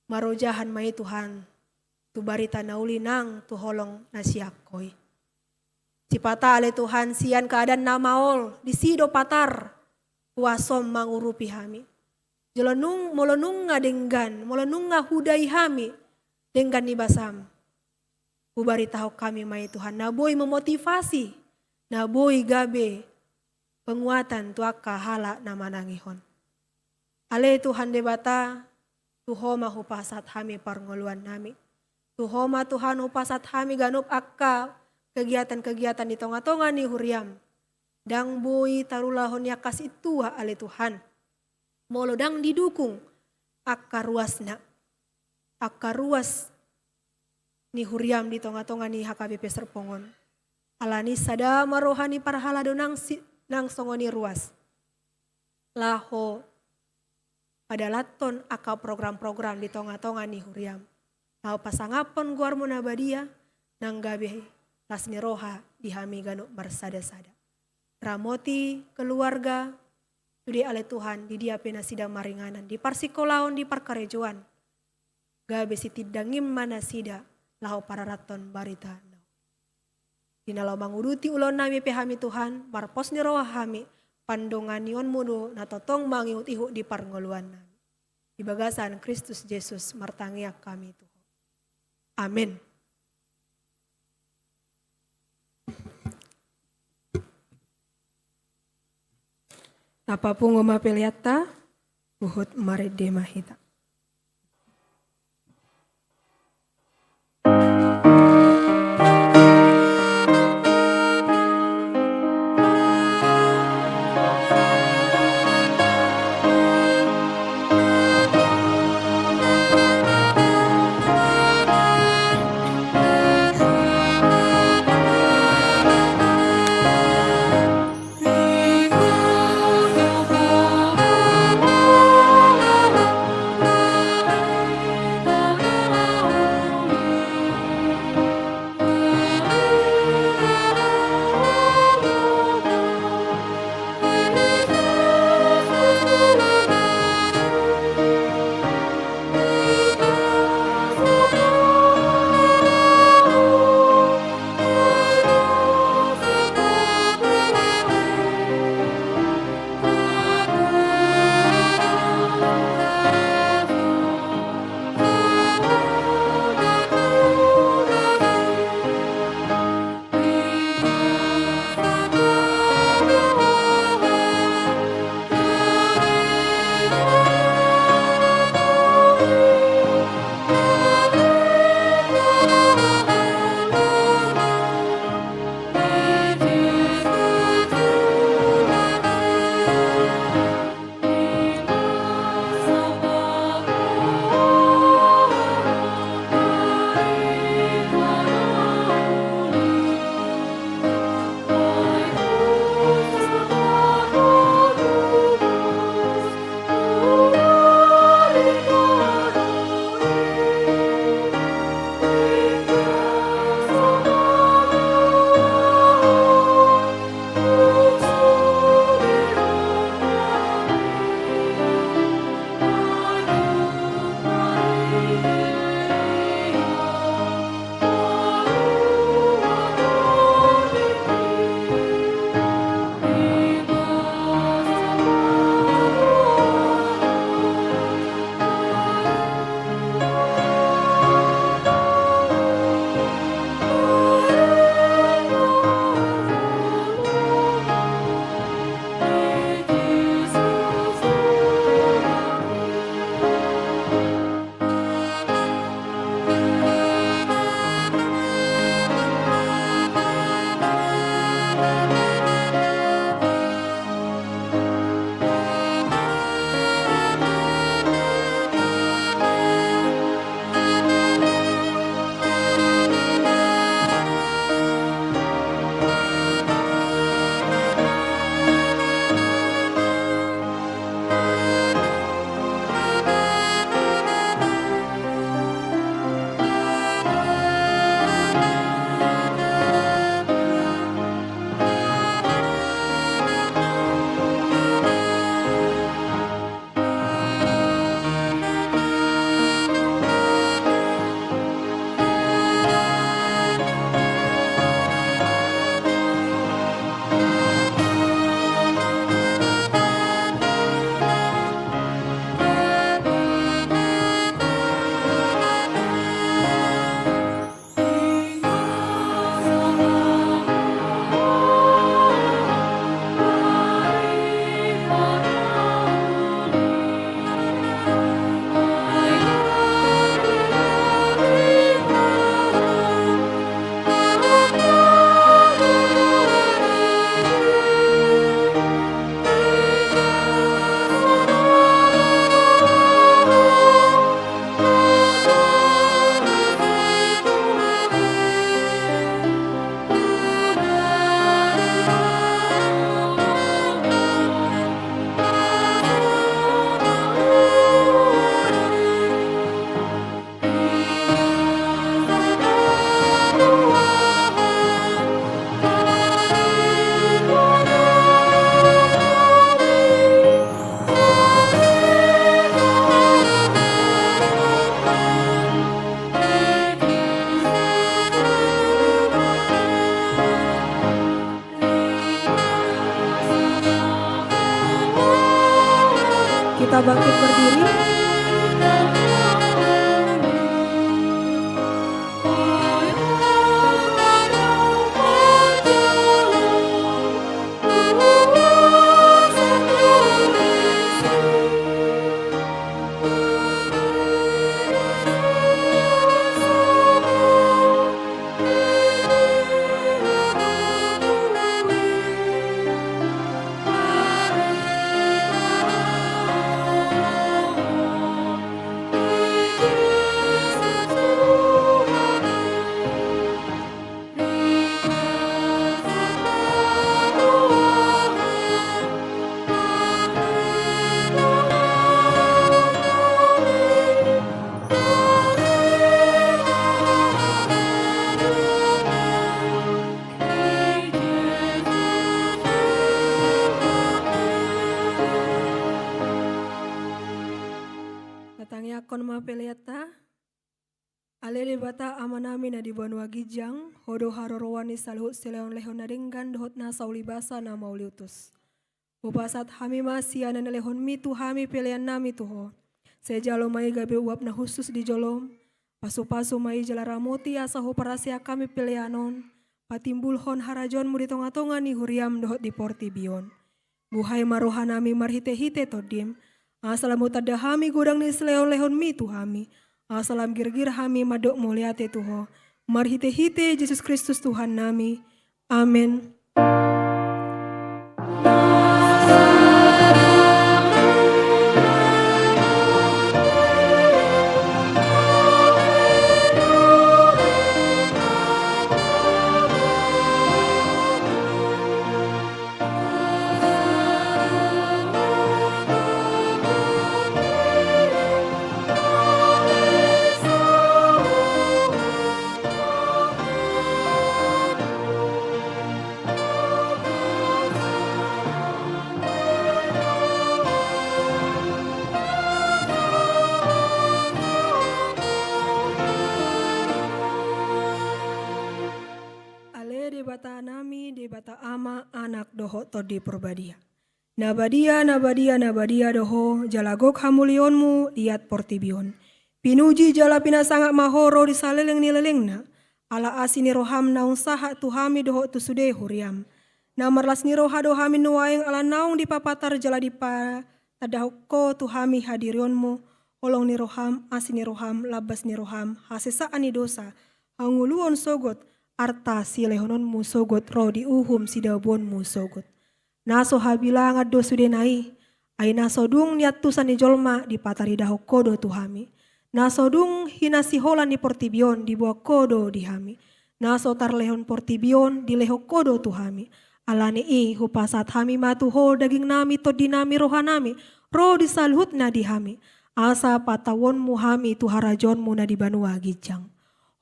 Marojahan ma i Tuhan, tu barita na uli nang tu holong na sian Ho i. Sipata ale Tuhan sian keadaan na maol, disi do patar kuasom mangurupi hami. Jolo nung-, molo nunga denggan, molo nunga hudai hami denggan ni basam, hubaritahon hami ma i Tuhan, na boi memotivasi, na boi gabe penguatan tu angka halak na manangihon. Ale Tuhan Debata, tu Ho ma hupasahat hami parngoluannami. Tu Ho ma Tuhan hupasahat hami ganup angka kegiatan-kegiatan di tongatonga ni huriam. Ndang boi tarulahon ni angka sintua ale Tuhan, molo ndang didukung angka ruasna, angka ruas ni huriam di tongatonga ni H K B P Serpong on. Alani sada ma roha ni parhalado nang si-, nang songon i ruas, laho padalanhon angka program-program di tongatonga ni huriam, laho pasangaphon goarmu na badia, nang gabe las ni roha di hami ganup marsadasada. Ramoti keluarga, sude ale Tuhan, di dia pe nasida maringanan, di parsikolaon, di parkarejoan, gabe sitindangim ma nasida laho pararathon barita na uli. Di na laho manguduti ulaonnami pe hami Tuhan, marpos ni roha hami, pandonganionmu do na tongtong mangihutihut di parngoluannami. Di bagasan Kristus Jesus martangiang hami tu Ho. Amen. Tapapungu ma peleanta, huhut marende ma hita. Kita bangkit berdiri. Tatangiangkon ma peleanta. Ale Debata Amanami na di banua ginjang, Ho do haroroan ni saluhut silehonlehon na denggan dohot nasa ulibasa na mauliutus. Hupasahat hami ma sian na nilehonmi tu hami peleannami tu Ho. Sai jalo ma i gabe uap na hushus di jolom. Pasupasu ma i jala ramoti asa huparasehon hami pelean on patimbulhon harajaonmu di tongatonga ni huriam dohot di portibi on. Buhai ma rohanami marhitehite Tondim, asa lam hutanda hami godang ni silehonlehonmi tu hami, asa lam girgir hami mandok mauliate tu Ho. Marhitehite Jesus Kristus Tuhannami. Amen. Ale Debatanami, Debata Ama, Anak dohot Tondi Porbadia. Na badia, na badia, na badia do Ho, jala gok hamuliaonmu liat portibi on. Pinuji jala pinasangap ma Ho ro di saleleng ni lelengna, ala asi ni roham naung sahat tu hami dohot tu sude huriam. Na marlas ni roha do hami nuaeng ala naung dipapatar jala dipatandahon Ho tu hami hadirionmu, holong ni roham, asi ni roham, lambas ni roham, hasesaan ni dosa, hangoluan sogot, arta silehononmu sogot ro di uhum sidabuonmu sogot. Na so habilangan do sudena i, ai na so dung niantusan ni jolma dipataridahon Ho do tu hami. Na so dung hinasiholan ni portibi on diboan Ho do di hami. Na so tarlehon portibi on dilehon Ho do tu hami. Alani i hupasahat hami ma tu Ho dagingnami, tondinami, rohanami, ro di saluhutna di hami. Asa patauonmu hami tu harajaonmu na di banua ginjang.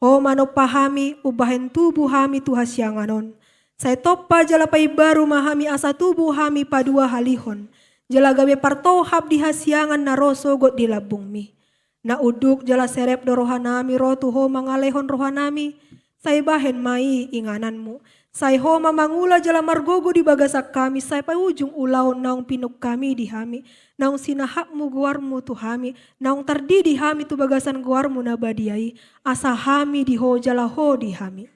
Ho manompa hami, umbahen tubu hami tu hasiangan on. Sai tompa jala paimbaru ma hami asa tubu hami paduahalihon. Jala gabe partohap di hasiangan na ro sogot di lambungmi. Na unduk jala serep do rohanami ro tu Ho mangalehon rohanami. Sai bahen ma i ingananmu. Sai Ho ma mangula jala margogo di bagasan hami, sai paujung ulaon naung pinungkami di hami, naung sinahapmu goarmu tu hami, naung tardidi hami tu bagasan goarmu na badia i, asa hami di Ho jala Ho di hami.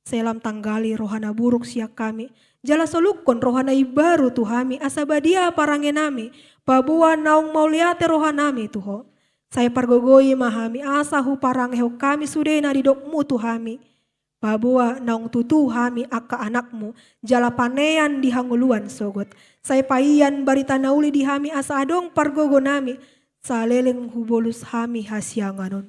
Sai lam tanggali roha na buruk sian hami, jala solukkon roha na imbaru tu hami, asa badia parangenami, paboa naung mauliate rohanami tu Ho. Sai pargogoi ma hami, asa huparangehon hami sude na nidokmu tu hami. Paboa naung tutu hami angka anakmu, jala panean di hangoluan sogot. Sai paian barita na uli di hami asa adong pargogonami, saleleng hubolus hami hasiangan on.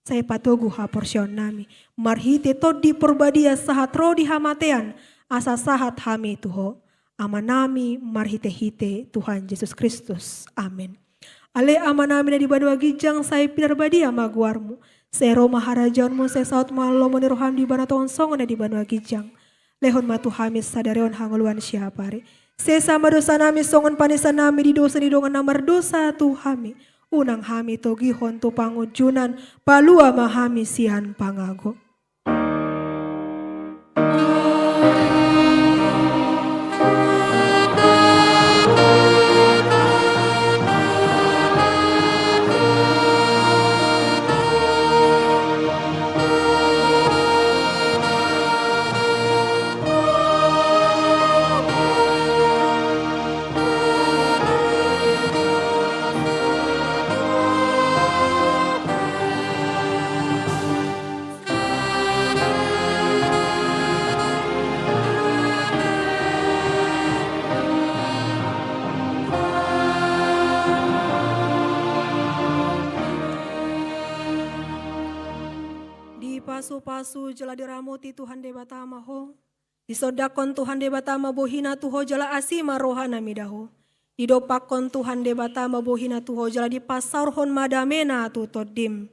Sai patogu haporseaonnami, marhite Tondi Porbadia sahat ro di hamatean, asa sahat hami tu Ho. Amanami marhitehite Tuhan Jesus Kristus. Amen. Ale Amanami na di banua ginjang, sai pinarbadia ma goarmu. Sai ro ma harajaonmu, sai saut ma lomo ni roham di banua tonga on songon na di banua ginjang. Lehon ma tu hami sadari on hangoluan siapari. Sesa ma dosanami songon panesanami di dosa ni dongan na mardosa tu hami. Unang hami togihon tu pangunjunan, palua ma hami sian pangago. Pasu-pasu jala diramoti Tuhan Debata ma ho. Disondangkon Tuhan Debata ma bohina tu ho jala asi ma rohana mida ho. Didompakkon Tuhan Debata ma bohina tu ho jala dipasaorhon ma damena tu tondim.